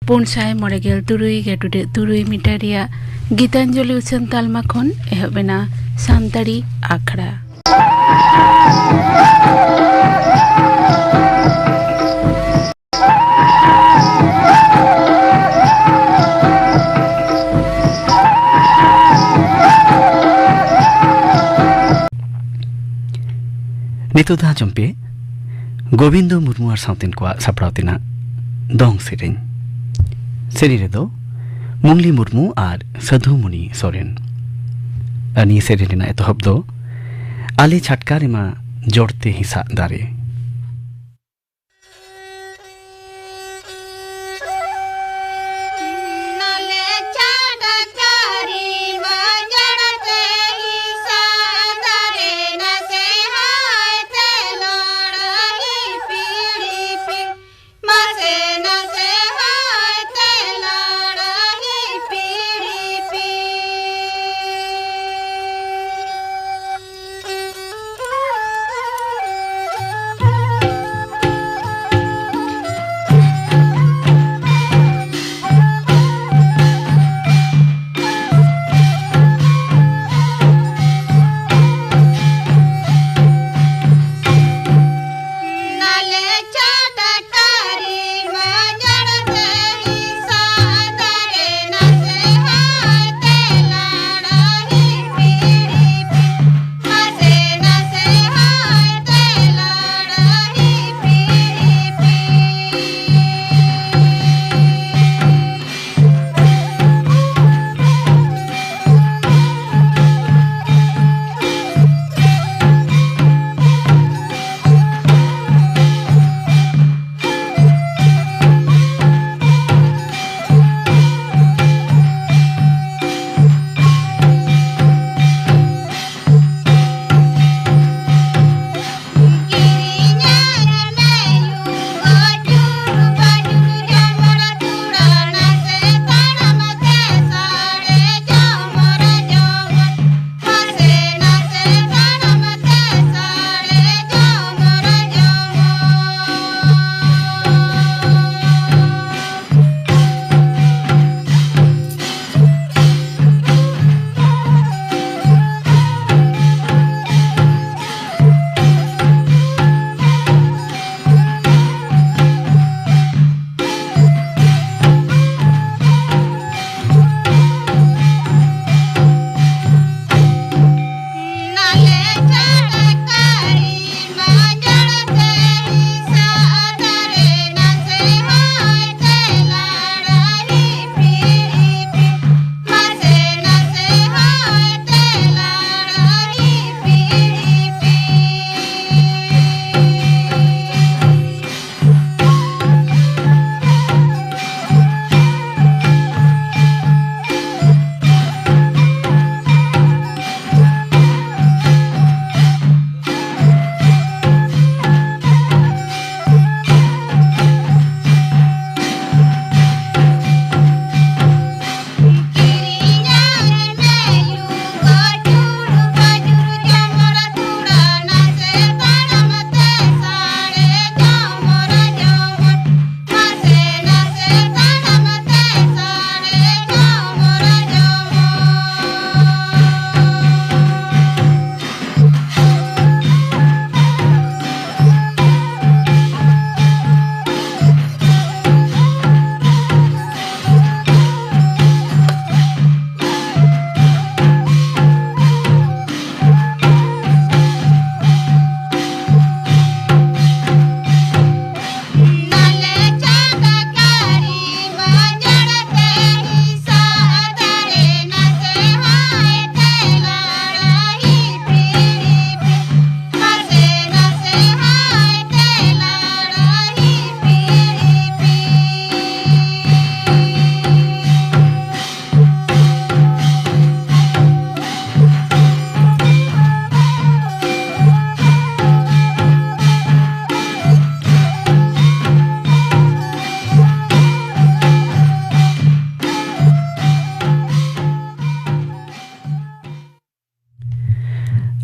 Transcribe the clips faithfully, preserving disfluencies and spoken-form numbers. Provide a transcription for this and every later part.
ᱯᱩᱱ ᱥᱟᱭ ᱢᱚᱬᱮ ᱜᱮᱞ ᱛᱩᱨᱩᱭ ᱜᱮ ᱴᱩᱰᱟᱹᱜ ᱛᱩᱨᱩᱭ ᱢᱤᱴᱟᱨ ᱨᱮᱭᱟᱜ ᱜᱤᱛᱟᱧᱡᱚᱞᱤ ᱩᱪᱷᱟᱹᱱ ᱛᱟᱞᱢᱟ ᱠᱷᱚᱱ ᱮᱦᱚᱵ ᱮᱱᱟ ᱥᱟᱱᱛᱟᱲᱤ ᱟᱠᱷᱲᱟ᱾ ᱱᱤᱛᱚᱜ ᱫᱚ ᱟᱸᱡᱚᱢ ᱯᱮ ᱜᱳᱵᱤᱱᱫᱚ ᱢᱩᱨᱢᱩ ᱟᱨ ᱥᱟᱶᱛᱮᱱ ᱠᱚᱣᱟᱜ ᱥᱟᱯᱲᱟᱣ ᱛᱮᱱᱟᱜ ᱫᱚᱝ ᱥᱮᱨᱮᱧ᱾ ᱥᱮᱨᱮᱧ ᱨᱮᱫᱚ ᱢᱩᱝᱞᱤ ᱢᱩᱨᱢᱩ ᱟᱨ ᱥᱟᱹᱫᱷᱩ ᱢᱩᱱᱤ ᱥᱚᱨᱮᱱ᱾ ᱟᱨ ᱱᱤᱭᱟᱹ ᱥᱮᱨᱮᱧ ᱨᱮᱱᱟᱜ ᱮᱛᱚᱦᱚᱵ ᱫᱚ ᱟᱞᱮ ᱪᱷᱟᱴᱠᱟ ᱨᱮᱢᱟ ᱡᱚᱲᱛᱮ ᱦᱮᱸᱥᱟᱜ ᱫᱟᱨᱮ᱾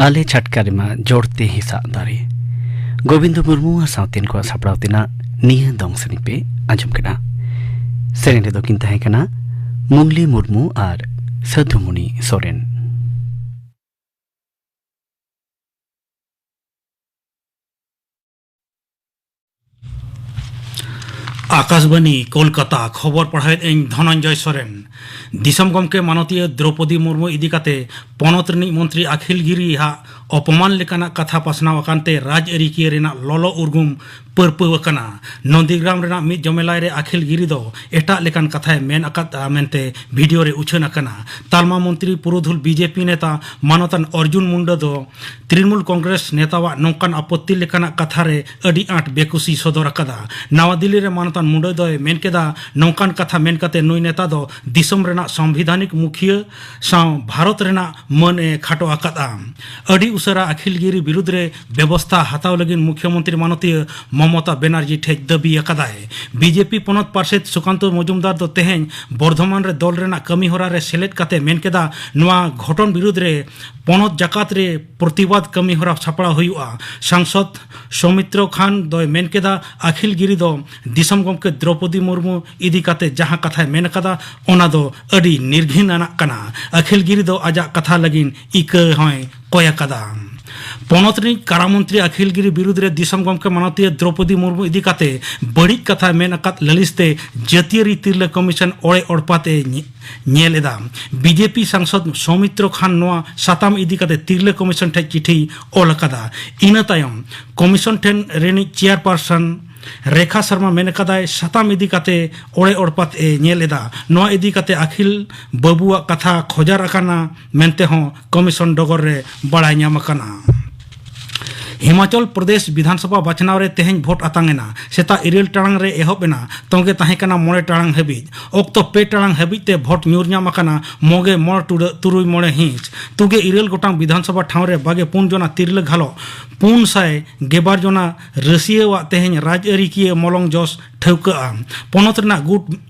ᱟᱞᱮ ᱪᱷᱟᱴᱠᱟ ᱨᱮᱢᱟ ᱡᱚᱲᱛᱮ ᱦᱮᱸᱥᱟᱜ ᱫᱟᱨᱮ᱾ ᱜᱳᱵᱤᱱᱫᱚ ᱢᱩᱨᱢᱩ ᱟᱨ ᱥᱟᱶᱛᱮᱱ ᱠᱚᱣᱟᱜ ᱥᱟᱯᱲᱟᱣ ᱛᱮᱱᱟᱜ ᱱᱤᱭᱟᱹ ᱫᱚᱝ ᱥᱮᱨᱮᱧ ᱯᱮ ᱟᱸᱡᱚᱢ ᱠᱮᱫᱟ᱾ ᱥᱮᱨᱮᱧ ᱨᱮᱫᱚ ᱠᱤᱱ ᱛᱟᱦᱮᱸ ᱠᱟᱱᱟ ᱢᱩᱝᱞᱤ ᱢᱩᱨᱢᱩ ᱟᱨ ᱥᱟᱹᱫᱷᱩᱢᱩᱱᱤ ᱥᱚᱨᱮᱱ᱾ ᱟᱠᱟᱥᱵᱟᱱᱤ, ᱠᱳᱞᱠᱟᱛᱟ, ᱠᱷᱚᱵᱚᱨ ᱯᱟᱲᱦᱟᱣᱮᱫ ᱟᱹᱧ ᱫᱷᱚᱱᱚᱱᱡᱚᱭ ᱥᱚᱨᱮᱱ᱾ ᱫᱤᱥᱚᱢ ᱜᱚᱢᱠᱮ ᱢᱟᱱᱚᱛᱤᱭᱟᱹ ᱫᱨᱚᱯᱚᱫᱤ ᱢᱩᱨᱢᱩ ᱤᱫᱤ ᱠᱟᱛᱮ ᱯᱚᱱᱚᱛ ᱨᱤᱱᱤᱡ ᱢᱚᱱᱛᱨᱤ ᱟᱠᱷᱤᱞ ᱜᱤᱨᱤ ᱦᱟᱜ ᱚᱯᱚᱢᱟᱱ ᱞᱮᱠᱟᱱᱟᱜ ᱠᱟᱛᱷᱟ ᱯᱟᱥᱱᱟᱣ ᱟᱠᱟᱱ ᱛᱮ ᱨᱟᱡᱽᱟᱹᱨᱤ ᱠᱤᱭᱟᱹ ᱨᱮᱱᱟᱜ ᱞᱚᱞᱚ ᱩᱨᱜᱩᱢ ᱯᱟᱹᱨᱯᱟᱹᱣ ᱟᱠᱟᱱᱟ᱾ ᱱᱚᱱᱫᱤᱜᱨᱟᱢ ᱨᱮᱱᱟᱜ ᱢᱤᱫ ᱡᱚᱢᱮᱞᱟᱭ ᱨᱮ ᱟᱠᱷᱤᱞ ᱜᱤᱨᱤ ᱫᱚ ᱮᱴᱟᱜ ᱞᱮᱠᱟᱱ ᱠᱟᱛᱷᱟᱭ ᱢᱮᱱ ᱟᱠᱟᱫᱼᱟ ᱢᱮᱱᱛᱮ ᱵᱷᱤᱰᱤᱭᱳ ᱨᱮ ᱩᱪᱷᱟᱹᱱ ᱟᱠᱟᱱᱟ᱾ ᱛᱟᱞᱢᱟ ᱢᱚᱱᱛᱨᱤ ᱯᱩᱨᱩᱫᱷᱩᱞ ᱵᱤᱡᱮᱯᱤ ᱱᱮᱛᱟ ᱢᱟᱱᱚᱛᱟᱱ ᱚᱨᱡᱩᱱ ᱢᱩᱱᱰᱟ ᱫᱚ ᱛᱨᱤᱱᱢᱩᱞ ᱠᱚᱝᱜᱨᱮᱥ ᱱᱮᱛᱟᱣᱟᱜ ᱱᱚᱝᱠᱟᱱ ᱟᱯᱚᱛᱛᱤ ᱞᱮᱠᱟᱱᱟᱜ ᱠᱟᱛᱷᱟ ᱨᱮ ᱟᱹᱰᱤ ᱟᱸᱴ ᱵᱮᱠᱩᱥᱤ ᱥᱚᱫᱚᱨ ᱟᱠᱟᱫᱟ᱾ ᱱᱟᱣᱟ ᱫᱤᱞᱞᱤ ᱨᱮ ᱢᱟᱱᱚᱛᱟᱱ ᱢᱩᱱᱰᱟ ᱫᱚᱭ ᱢᱮᱱ ᱠᱮᱫᱟ, ᱱᱚᱝᱠᱟᱱ ᱠᱟᱛᱷᱟ ᱢᱮᱱ ᱠᱟᱛᱮ ᱱᱩᱭ ᱱᱮᱛᱟ ᱫᱚ ᱫᱤᱥᱚᱢ ᱨᱮᱱᱟᱜ ᱥᱚᱝᱵᱤᱫᱷᱟᱱᱤᱠ ᱢᱩᱠᱷᱤᱭᱟᱹ ᱥᱟᱶ ᱵᱷᱟᱨᱚᱛ ᱨᱮᱱᱟᱜ ᱢᱟᱹᱱ ᱮ ᱠᱷᱟᱴᱚ ᱟᱠᱟᱫᱼᱟ᱾ ᱟᱹᱰᱤ ᱩᱥᱟᱹᱨᱟ ᱟᱠᱷᱤᱞ ᱜᱤᱨᱤ ᱵᱤᱨᱩᱫᱽ ᱨᱮ ᱵᱮᱵᱚᱥᱛᱷᱟ ᱦᱟᱛᱟᱣ ᱞᱟᱹᱜᱤᱫ ᱢᱩᱠᱷᱭᱚᱢᱚᱱᱛᱨᱤ ᱢᱟᱱᱚᱛᱤᱭᱟᱹ ᱢᱚᱢᱚᱛᱟ ᱵᱮᱱᱟᱨᱡᱤ ᱴᱷᱮᱱ ᱫᱟᱹᱵᱤ ᱟᱠᱟᱫᱟᱭ᱾ ᱵᱤᱡᱮᱯᱤ ᱯᱚᱱᱚᱛ ᱯᱟᱨᱥᱮᱛ ᱥᱩᱠᱟᱱᱛᱚ ᱢᱚᱡᱩᱢᱫᱟᱨ ᱫᱚ ᱛᱮᱦᱮᱧ ᱵᱚᱨᱫᱷᱚᱢᱟᱱ ᱨᱮ ᱫᱚᱞ ᱨᱮᱱᱟᱜ ᱠᱟᱹᱢᱤ ᱦᱚᱨᱟ ᱨᱮ ᱥᱮᱞᱮᱫ ᱠᱟᱛᱮ ᱢᱮᱱ ᱠᱮᱫᱟ, ᱱᱚᱣᱟ ᱜᱷᱚᱴᱚᱱ ᱵᱤᱨᱩᱫᱽ ᱨᱮ ᱯᱚᱱᱚᱛ ᱡᱟᱠᱟᱛ ᱨᱮ ᱯᱨᱚᱛᱤᱵᱟᱫ ᱠᱟᱹᱢᱤ ᱦᱚᱨᱟ ᱥᱟᱯᱲᱟᱣ ᱦᱩᱭᱩᱜᱼᱟ᱾ ᱥᱟᱝᱥᱚᱫᱽ ᱥᱚᱢᱤᱛᱨᱚ ᱠᱷᱟᱱ ᱫᱚᱭ ᱢᱮᱱ ᱠᱮᱫᱟ, ᱟᱠᱷᱤᱞ ᱜᱤᱨᱤ ᱫᱚ ᱫᱤᱥᱚᱢ ᱜᱚᱢᱠᱮ ᱫᱨᱚᱯᱚᱫᱤ ᱢᱩᱨᱢᱩ ᱤᱫᱤ ᱠᱟᱛᱮ ᱡᱟᱦᱟᱸ ᱠᱟᱛᱷᱟᱭ ᱢᱮᱱ ᱟᱠᱟᱫᱟ, ᱚᱱᱟ ᱫᱚ ᱟᱹᱰᱤ ᱱᱤᱨᱜᱷᱤᱱ ᱟᱱᱟᱜ ᱠᱟᱱᱟ᱾ ᱟᱠᱷᱤᱞ ᱜᱤᱨᱤ ᱫᱚ ᱟᱡᱟᱜ ᱠᱟᱛᱷᱟ ᱞᱟᱹᱜᱤᱫ ᱤᱠᱟᱹ ᱦᱚᱸᱭ ᱠᱚᱭ ᱟᱠᱟᱫᱟ᱾ ᱯᱚᱱᱚᱛ ᱨᱤᱱᱤᱡ ᱠᱟᱨᱟ ᱢᱚᱱᱛᱨᱤ ᱟᱠᱷᱤᱞ ᱜᱤᱨᱤ ᱵᱤᱨᱩᱫᱽ ᱨᱮ ᱫᱤᱥᱚᱢ ᱜᱚᱢᱠᱮ ᱢᱟᱱᱚᱛᱤᱭᱟᱹ ᱫᱨᱚᱯᱚᱫᱤ ᱢᱩᱨᱢᱩ ᱤᱫᱤ ᱠᱟᱛᱮ ᱵᱟᱹᱲᱤᱡ ᱠᱟᱛᱷᱟᱭ ᱢᱮᱱ ᱟᱠᱟᱫ ᱞᱟᱹᱞᱤᱥ ᱛᱮ ᱡᱟᱹᱛᱤᱭᱟᱹᱨᱤ ᱛᱤᱨᱞᱟᱹ ᱠᱚᱢᱤᱥᱚᱱ ᱚᱲᱮ ᱚᱲᱯᱟᱛ ᱮ ᱧᱮ-, ᱧᱮᱞ ᱮᱫᱟ᱾ ᱵᱤᱡᱮᱯᱤ ᱥᱟᱝᱥᱚᱫ ᱥᱚᱢᱤᱛᱨᱚ ᱠᱷᱟᱱ ᱱᱚᱣᱟ ᱥᱟᱛᱟᱢ ᱤᱫᱤ ᱠᱟᱛᱮ ᱛᱤᱨᱞᱟᱹ ᱠᱚᱢᱤᱥᱚᱱ ᱴᱷᱮᱱ ᱪᱤᱴᱷᱤᱭ ᱚᱞ ᱟᱠᱟᱫᱟ᱾ ᱤᱱᱟᱹ ᱛᱟᱭᱚᱢ ᱠᱚᱢᱤᱥᱚᱱ ᱴᱷᱮᱱ ᱨᱤᱱᱤᱡ ᱪᱮᱭᱟᱨᱯᱟᱨᱥᱚᱱ ᱨᱮᱠᱷᱟ ᱥᱚᱨᱢᱟ ᱢᱮᱱ ᱟᱠᱟᱫᱟᱭ, ᱥᱟᱛᱟᱢ ᱤᱫᱤ ᱠᱟᱛᱮ ᱚᱲᱮ ᱚᱲᱯᱟᱛ ᱮ ᱧᱮᱞ ᱮᱫᱟ᱾ ᱱᱚᱣᱟ ᱤᱫᱤ ᱠᱟᱛᱮ ᱟᱠᱷᱤᱞ ᱵᱟᱹᱵᱩᱣᱟᱜ ᱠᱟᱛᱷᱟ ᱠᱷᱚᱡᱟᱨ ᱟᱠᱟᱱᱟ ᱢᱮᱱᱛᱮ ᱦᱚᱸ ᱠᱚᱢᱤᱥᱚᱱ ᱰᱚᱜᱚᱨ ᱨᱮ ᱵᱟᱲᱟᱭ ᱧᱟᱢ ᱟᱠᱟᱱᱟ᱾ ᱦᱤᱢᱟᱪᱚᱞ ᱯᱨᱚᱫᱮᱥ ᱵᱤᱫᱷᱟᱱᱥᱚᱵᱷᱟ ᱵᱟᱪᱷᱱᱟᱣ ᱨᱮ ᱛᱮᱦᱮᱧ ᱵᱷᱳᱴ ᱟᱛᱟᱝ ᱮᱱᱟ᱾ ᱥᱮᱛᱟᱜ ᱤᱨᱟᱹᱞ ᱴᱟᱲᱟᱝ ᱨᱮ ᱮᱦᱚᱵ ᱮᱱᱟ, ᱛᱚᱸᱜᱮ ᱛᱟᱦᱮᱸ ᱠᱟᱱᱟ ᱢᱚᱬᱮ ᱴᱟᱲᱟᱝ ᱦᱟᱹᱵᱤᱡ᱾ ᱚᱠᱛᱚ ᱯᱮ ᱴᱟᱲᱟᱝ ᱦᱟᱹᱵᱤᱡ ᱛᱮ ᱵᱷᱳᱴ ᱧᱩᱨ ᱧᱟᱢ ᱟᱠᱟᱱᱟ ᱢᱚᱜᱮ ᱢᱚᱬ ᱴᱩᱰᱟᱹᱜ ᱛᱩᱨᱩᱭ ᱢᱚᱬᱮ ᱦᱤᱸᱥ᱾ ᱛᱩᱜᱮ ᱤᱨᱟᱹᱞ ᱜᱚᱴᱟᱝ ᱵᱤᱫᱷᱟᱱᱥᱚᱵᱷᱟ ᱴᱷᱟᱶ ᱨᱮ ᱵᱟᱜᱮ ᱯᱩᱱ ᱡᱚᱱᱟ ᱛᱤᱨᱞᱟᱹ ᱜᱷᱟᱞᱚ ᱯᱩᱱ ᱥᱟᱭ ᱜᱮᱞᱵᱟᱨ ᱡᱚᱱᱟ ᱨᱟᱹᱥᱤᱭᱟᱹᱣᱟᱜ ᱛᱮᱦᱮᱧ ᱨᱟᱡᱽᱟᱹᱨᱤ ᱠᱤᱭᱟᱹ ᱢᱚᱞᱚᱝ ᱡᱚᱥ ᱴᱷᱟᱹᱣᱠᱟᱹᱜᱼᱟ᱾ ᱯᱚᱱᱚᱛ ᱨᱮᱱᱟᱜ ᱜᱩᱴ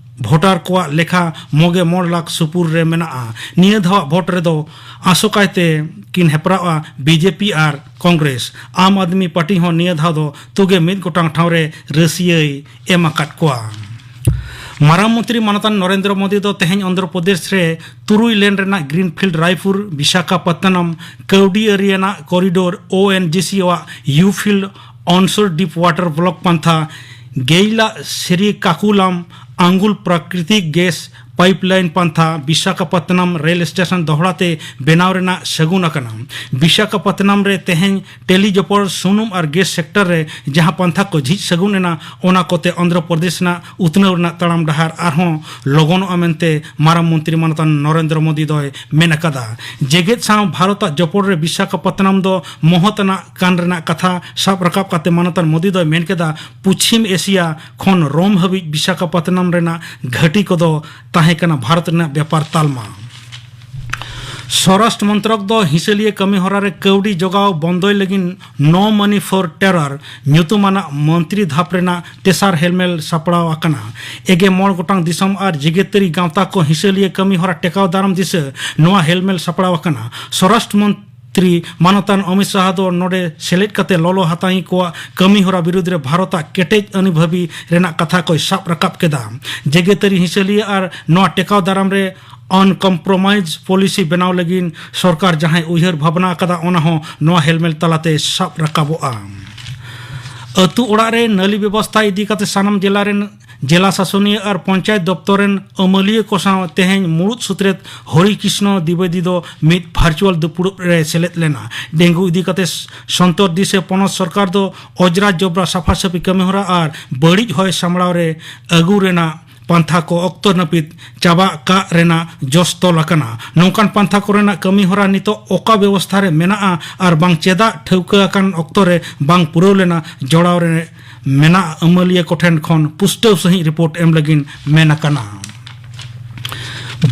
ᱵᱷᱳᱴᱟᱨ ᱠᱚᱣᱟᱜ ᱞᱮᱠᱷᱟ ᱢᱚᱜᱮ ᱢᱚᱬ ᱞᱟᱠᱷ ᱥᱩᱯᱩᱨ ᱨᱮ ᱢᱮᱱᱟᱜᱼᱟ᱾ ᱱᱤᱭᱟᱹ ᱫᱷᱟᱣᱟᱜ ᱵᱷᱳᱴ ᱨᱮᱫᱚ ᱟᱥᱚᱠᱟᱭᱛᱮ ᱠᱤᱱ ᱦᱮᱯᱨᱟᱣᱟ ᱵᱤᱡᱮᱯᱤ ᱟᱨ ᱠᱚᱝᱜᱨᱮᱥ᱾ ᱟᱢ ᱟᱫᱢᱤ ᱯᱟᱨᱴᱤ ᱦᱚᱸ ᱱᱤᱭᱟᱹ ᱫᱷᱟᱣ ᱫᱚ ᱛᱩᱜᱮ ᱢᱤᱫ ᱜᱚᱴᱟᱝ ᱴᱷᱟᱶ ᱨᱮ ᱨᱟᱹᱥᱤᱭᱟᱹᱭ ᱮᱢ ᱟᱠᱟᱫ ᱠᱚᱣᱟ᱾ ᱢᱟᱨᱟᱝ ᱢᱚᱱᱛᱨᱤ ᱢᱟᱱᱚᱛᱟᱱ ᱱᱚᱨᱮᱱᱫᱨᱚ ᱢᱳᱫᱤ ᱫᱚ ᱛᱮᱦᱮᱧ ᱚᱱᱫᱷᱨᱚ ᱯᱨᱚᱫᱮᱥ ᱨᱮ ᱛᱩᱨᱩᱭ ᱞᱮᱱ ᱨᱮᱱᱟᱜ ᱜᱨᱤᱱᱯᱷᱤᱞᱰ ᱨᱟᱭᱯᱩᱨ ᱵᱤᱥᱟᱠᱷᱟᱯᱚᱛᱛᱚᱱᱚᱢ ᱠᱟᱹᱣᱰᱤ ᱟᱹᱨᱤ ᱟᱱᱟᱜ ᱠᱚᱨᱤᱰᱳᱨ, ᱳ ᱮᱱ ᱡᱤ ᱥᱤ, ᱟᱜ ᱭᱩ ᱯᱷᱤᱞᱰ ᱚᱱᱥᱚᱨ ᱰᱤᱯ ᱣᱟᱴᱟᱨ ᱵᱞᱚᱠ ᱯᱟᱱᱛᱷᱟ ᱜᱮᱭᱞᱟ ᱥᱨᱤᱠᱟᱠᱩᱞᱟᱢ ᱟᱝᱜᱩᱞ ᱯᱨᱟᱠᱨᱤᱛᱤᱠ ᱜᱮᱥ ᱯᱟᱭᱤᱯᱞᱟᱭᱤᱱ ᱯᱟᱱᱛᱷᱟ ᱵᱤᱥᱟᱠᱷᱟᱯᱚᱛᱛᱚᱱᱚᱢ ᱨᱮᱞ ᱥᱴᱮᱥᱚᱱ ᱫᱚᱦᱲᱟ ᱛᱮ ᱵᱮᱱᱟᱣ ᱨᱮᱱᱟᱜ ᱥᱟᱹᱜᱩᱱ ᱟᱠᱟᱱᱟ᱾ ᱵᱤᱥᱟᱠᱷᱟᱯᱚᱛᱛᱚᱱᱚᱢ ᱨᱮ ᱛᱮᱦᱮᱧ ᱴᱮᱞᱤᱡᱚᱯᱚᱲ, ᱥᱩᱱᱩᱢ ᱟᱨ ᱜᱮᱥ ᱥᱮᱠᱴᱚᱨ ᱨᱮ ᱡᱟᱦᱟᱸ ᱯᱟᱱᱛᱷᱟ ᱠᱚ ᱡᱷᱤᱡ ᱥᱟᱹᱜᱩᱱ ᱮᱱᱟ, ᱚᱱᱟ ᱠᱚᱛᱮ ᱚᱱᱫᱷᱨᱚ ᱯᱨᱚᱫᱮᱥ ᱨᱮᱱᱟᱜ ᱩᱛᱱᱟᱹᱣ ᱨᱮᱱᱟᱜ ᱛᱟᱲᱟᱢ ᱰᱟᱦᱟᱨ ᱟᱨᱦᱚᱸ ᱞᱚᱜᱚᱱᱚᱜᱼᱟ ᱢᱮᱱᱛᱮ ᱢᱟᱨᱟᱝ ᱢᱚᱱᱛᱨᱤ ᱢᱟᱱᱚᱛᱟᱱ ᱱᱚᱨᱮᱱᱫᱨᱚ ᱢᱳᱫᱤ ᱫᱚᱭ ᱢᱮᱱ ᱟᱠᱟᱫᱟ᱾ ᱡᱮᱜᱮᱛ ᱥᱟᱶ ᱵᱷᱟᱨᱚᱛ ᱟᱜ ᱡᱚᱯᱚᱲ ᱨᱮ ᱵᱤᱥᱟᱠᱷᱟᱯᱚᱛᱛᱚᱱᱚᱢ ᱫᱚ ᱢᱚᱦᱚᱛ ᱟᱱᱟᱜ ᱠᱟᱱ ᱨᱮᱱᱟᱜ ᱠᱟᱛᱷᱟ ᱥᱟᱵ ᱨᱟᱠᱟᱵ ᱠᱟᱛᱮ ᱢᱟᱱᱚᱛᱟᱱ ᱢᱳᱫᱤ ᱫᱚᱭ ᱢᱮᱱ ᱠᱮᱫᱟ, ᱯᱚᱪᱷᱤᱢ ᱮᱥᱤᱭᱟ ᱠᱷᱚᱱ ᱨᱳᱢ ᱦᱟᱹᱵᱤᱡ ᱵᱤᱥᱟᱠᱷᱟᱯᱚᱛᱛᱚᱱᱚᱢ ᱨᱮᱱᱟᱜ ᱜᱷᱟᱹᱴᱤ ᱠᱚᱫᱚ ᱛᱟᱦᱮᱸ ᱠᱟᱱᱟ ᱵᱷᱟᱨᱚᱛ ᱨᱮᱱᱟᱜ ᱵᱮᱯᱟᱨ ᱛᱟᱞᱢᱟ᱾ ᱥᱚᱨᱟᱥᱴᱨᱚ ᱢᱚᱱᱛᱨᱚᱠ ᱫᱚ ᱦᱤᱥᱟᱹᱞᱤᱭᱟᱹ ᱠᱟᱹᱢᱤ ᱦᱚᱨᱟ ᱨᱮ ᱠᱟᱹᱣᱰᱤ ᱡᱚᱜᱟᱣ ᱵᱚᱱᱫᱚᱭ ᱞᱟᱹᱜᱤᱫ No Money for Terror ᱧᱩᱛᱩᱢᱟᱱᱟᱜ ᱢᱚᱱᱛᱨᱤ ᱫᱷᱟᱯ ᱨᱮᱱᱟᱜ ᱛᱮᱥᱟᱨ ᱦᱮᱞᱢᱮᱞ ᱥᱟᱯᱲᱟᱣ ᱟᱠᱟᱱᱟ᱾ ᱮᱜᱮ ᱢᱚᱬ ᱜᱚᱴᱟᱝ ᱫᱤᱥᱚᱢ ᱟᱨ ᱡᱮᱜᱮᱛᱟᱹᱨᱤ ᱜᱟᱶᱛᱟ ᱠᱚ ᱦᱤᱥᱟᱹᱞᱤᱭᱟᱹ ᱠᱟᱹᱢᱤ ᱦᱚᱨᱟ ᱴᱮᱠᱟᱣ ᱫᱟᱨᱟᱢ ᱫᱤᱥᱟᱹ ᱱᱚᱣᱟ ᱦᱮᱞᱢᱮᱞ ᱥᱟᱯᱲᱟᱣ ᱟᱠᱟᱱᱟ᱾ ᱥᱚᱨᱟᱥᱴᱨᱚ ᱢᱚᱱᱛᱨᱤ ᱢᱟᱱᱚᱛᱟᱱ ᱚᱢᱤᱛ ᱥᱟᱦᱟ ᱫᱚ ᱱᱚᱰᱮ ᱥᱮᱞᱮᱫ ᱠᱟᱛᱮ ᱞᱚᱞᱚ ᱦᱟᱛᱟᱝᱤ ᱠᱚᱣᱟᱜ ᱠᱟᱹᱢᱤ ᱦᱚᱨᱟ ᱵᱤᱨᱩᱫᱽ ᱨᱮ ᱵᱷᱟᱨᱚᱛ ᱟᱜ ᱠᱮᱴᱮᱡ ᱟᱹᱱᱤᱵᱷᱟᱹᱵᱤ ᱨᱮᱱᱟᱜ ᱠᱟᱛᱷᱟ ᱠᱚᱭ ᱥᱟᱵ ᱨᱟᱠᱟᱵ ᱠᱮᱫᱟ᱾ ᱡᱮᱜᱮᱛᱟᱹᱨᱤ ᱦᱤᱥᱟᱹᱞᱤᱭᱟᱹ ᱟᱨ ᱱᱚᱣᱟ ᱴᱮᱠᱟᱣ ᱫᱟᱨᱟᱢ ᱨᱮ ᱟᱱᱠᱚᱢᱯᱨᱚᱢᱟᱭᱤᱡᱽ ᱯᱚᱞᱤᱥᱤ ᱵᱮᱱᱟᱣ ᱞᱟᱹᱜᱤᱫ ᱥᱚᱨᱠᱟᱨ ᱡᱟᱦᱟᱸᱭ ᱩᱭᱦᱟᱹᱨ ᱵᱷᱟᱵᱽᱱᱟ ᱟᱠᱟᱫᱟ, ᱚᱱᱟ ᱦᱚᱸ ᱱᱚᱣᱟ ᱦᱮᱞᱢᱮᱞ ᱛᱟᱞᱟᱛᱮ ᱥᱟᱵ ᱨᱟᱠᱟᱵᱚᱜᱼᱟ᱾ ᱟᱹᱛᱩ ᱚᱲᱟᱜ ᱨᱮ ᱱᱟᱹᱞᱤ ᱵᱮᱵᱚᱥᱛᱷᱟ ᱤᱫᱤ ᱠᱟᱛᱮ ᱥᱟᱱᱟᱢ ᱡᱮᱞᱟ ᱨᱮᱱ ᱡᱮᱞᱟ ᱥᱟᱥᱚᱱᱤᱭᱟᱹ ᱟᱨ ᱯᱚᱧᱪᱟᱭᱮᱛ ᱫᱚᱯᱛᱚᱨ ᱨᱮᱱ ᱟᱹᱢᱟᱹᱞᱤᱭᱟᱹ ᱠᱚ ᱥᱟᱶ ᱛᱮᱦᱮᱧ ᱢᱩᱲᱩᱫ ᱥᱩᱛᱨᱮᱛ ᱦᱚᱨᱤ ᱠᱨᱤᱥᱱᱚ ᱫᱤᱵᱮᱫᱤ ᱫᱚ ᱢᱤᱫ ᱵᱷᱟᱨᱪᱩᱣᱟᱞ ᱫᱩᱯᱲᱩᱵ ᱨᱮ ᱥᱮᱞᱮᱫ ᱞᱮᱱᱟ᱾ ᱰᱮᱝᱜᱩ ᱤᱫᱤ ᱠᱟᱛᱮ ᱥᱚᱱᱛᱚᱨ ᱫᱤᱥᱟᱹ ᱯᱚᱱᱚᱛ ᱥᱚᱨᱠᱟᱨ ᱫᱚ ᱚᱡᱽᱨᱟ ᱡᱚᱵᱽᱨᱟ ᱥᱟᱯᱷᱟ ᱥᱟᱹᱯᱷᱤ ᱠᱟᱹᱢᱤᱦᱚᱨᱟ ᱟᱨ ᱵᱟᱹᱲᱤᱡ ᱦᱚᱭ ᱥᱟᱢᱲᱟᱣ ᱨᱮ ᱟᱹᱜᱩ ᱨᱮᱱᱟᱜ ᱯᱟᱱᱛᱷᱟ ᱠᱚ ᱚᱠᱛᱚ ᱱᱟᱹᱯᱤᱛ ᱪᱟᱵᱟ ᱠᱟᱜ ᱨᱮᱱᱟᱜ ᱡᱚᱥ ᱛᱚᱞ ᱟᱠᱟᱱᱟ᱾ ᱱᱚᱝᱠᱟᱱ ᱯᱟᱱᱛᱷᱟ ᱠᱚᱨᱮᱱᱟᱜ ᱠᱟᱹᱢᱤ ᱦᱚᱨᱟ ᱱᱤᱛᱚᱜ ᱚᱠᱟ ᱵᱮᱵᱚᱥᱛᱷᱟ ᱨᱮ ᱢᱮᱱᱟᱜᱼᱟ ᱟᱨ ᱵᱟᱝ ᱪᱮᱫᱟᱜ ᱴᱷᱟᱹᱣᱠᱟᱹ ᱟᱠᱟᱱ ᱚᱠᱛᱚ ᱨᱮ ᱵᱟᱝ ᱯᱩᱨᱟᱹᱣ ᱞᱮᱱᱟ, ᱡᱚᱲᱟᱣ ᱨᱮ ᱢᱮᱱᱟᱜ ᱟᱹᱢᱟᱹᱞᱤᱭᱟᱹ ᱠᱚᱴᱷᱮᱱ ᱠᱷᱚᱱ ᱯᱩᱥᱴᱟᱹᱣ ᱥᱟᱺᱦᱤᱡ ᱨᱤᱯᱳᱨᱴ ᱮᱢ ᱞᱟᱹᱜᱤᱫ ᱢᱮᱱ ᱟᱠᱟᱱᱟ᱾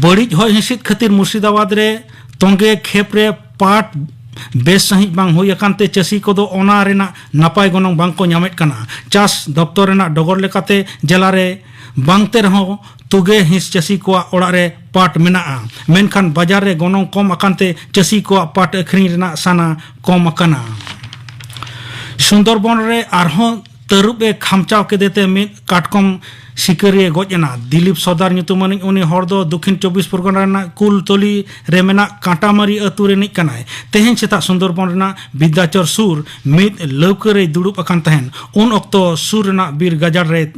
ᱵᱟᱹᱲᱤᱡ ᱦᱚᱭ ᱦᱤᱸᱥᱤᱫ ᱠᱷᱟᱹᱛᱤᱨ ᱢᱩᱨᱥᱤᱫᱟᱵᱟᱫᱽ ᱨᱮ ᱛᱚᱸᱜᱮ ᱠᱷᱮᱯ ᱨᱮ ᱯᱟᱴ ᱵᱮᱥ ᱥᱟᱺᱦᱤᱡ ᱵᱟᱝ ᱦᱩᱭ ᱟᱠᱟᱱ ᱛᱮ ᱪᱟᱹᱥᱤ ᱠᱚᱫᱚ ᱚᱱᱟ ᱨᱮᱱᱟᱜ ᱱᱟᱯᱟᱭ ᱜᱚᱱᱚᱝ ᱵᱟᱝ ᱠᱚ ᱧᱟᱢᱮᱫ ᱠᱟᱱᱟ᱾ ᱪᱟᱥ ᱫᱚᱯᱛᱚᱨ ᱨᱮᱱᱟᱜ ᱰᱚᱜᱚᱨ ᱞᱮᱠᱟᱛᱮ ᱡᱮᱞᱟ ᱨᱮ ᱵᱟᱝᱛᱮ ᱨᱮᱦᱚᱸ ᱛᱩᱜᱮ ᱦᱤᱸᱥ ᱪᱟᱹᱥᱤ ᱠᱚᱣᱟᱜ ᱚᱲᱟᱜ ᱨᱮ ᱯᱟᱴ ᱢᱮᱱᱟᱜᱼᱟ, ᱢᱮᱱᱠᱷᱟᱱ ᱵᱟᱡᱟᱨ ᱨᱮ ᱜᱚᱱᱚᱝ ᱠᱚᱢ ᱟᱠᱟᱱ ᱛᱮ ᱪᱟᱹᱥᱤ ᱠᱚᱣᱟᱜ ᱯᱟᱴ ᱟᱹᱠᱷᱨᱤᱧ ᱨᱮᱱᱟᱜ ᱥᱟᱱᱟ ᱠᱚᱢ ᱟᱠᱟᱱᱟ᱾ ᱥᱩᱱᱫᱚᱨᱵᱚᱱ ᱨᱮ ᱟᱨᱦᱚᱸ ᱛᱟᱹᱨᱩᱵ ᱮ ᱠᱷᱟᱢᱪᱟᱣ ᱠᱮᱫᱮ ᱛᱮ ᱢᱤᱫ ᱠᱟᱴᱠᱚᱢ ᱥᱤᱠᱟᱹᱨᱤᱭᱟᱹ ᱜᱚᱡ ᱮᱱᱟ᱾ ᱫᱤᱞᱤᱯ ᱥᱚᱨᱫᱟᱨ ᱧᱩᱛᱩᱢᱟᱱᱤᱡ ᱩᱱᱤ ᱦᱚᱲ ᱫᱚ ᱫᱚᱠᱷᱤᱱ ᱪᱚᱵᱵᱤᱥ ᱯᱚᱨᱜᱚᱱᱟ ᱨᱮᱱᱟᱜ ᱠᱩᱞᱛᱚᱞᱤ ᱨᱮ ᱢᱮᱱᱟᱜ ᱠᱟᱸᱴᱟᱢᱟᱨᱤ ᱟᱹᱛᱩ ᱨᱤᱱᱤᱡ ᱠᱟᱱᱟᱭ᱾ ᱛᱮᱦᱮᱧ ᱥᱮᱛᱟᱜ ᱥᱩᱱᱫᱚᱨᱵᱚᱱ ᱨᱮᱱᱟᱜ ᱵᱤᱫᱽᱫᱟᱪᱚᱨ ᱥᱩᱨ ᱢᱤᱫ ᱞᱟᱹᱣᱠᱟᱹ ᱨᱮᱭ ᱫᱩᱲᱩᱵ ᱟᱠᱟᱱ ᱛᱟᱦᱮᱸᱱ᱾ ᱩᱱ ᱚᱠᱛᱚ ᱥᱩᱨ ᱨᱮᱱᱟᱜ ᱵᱤᱨ ᱜᱟᱡᱟᱲ ᱨᱮ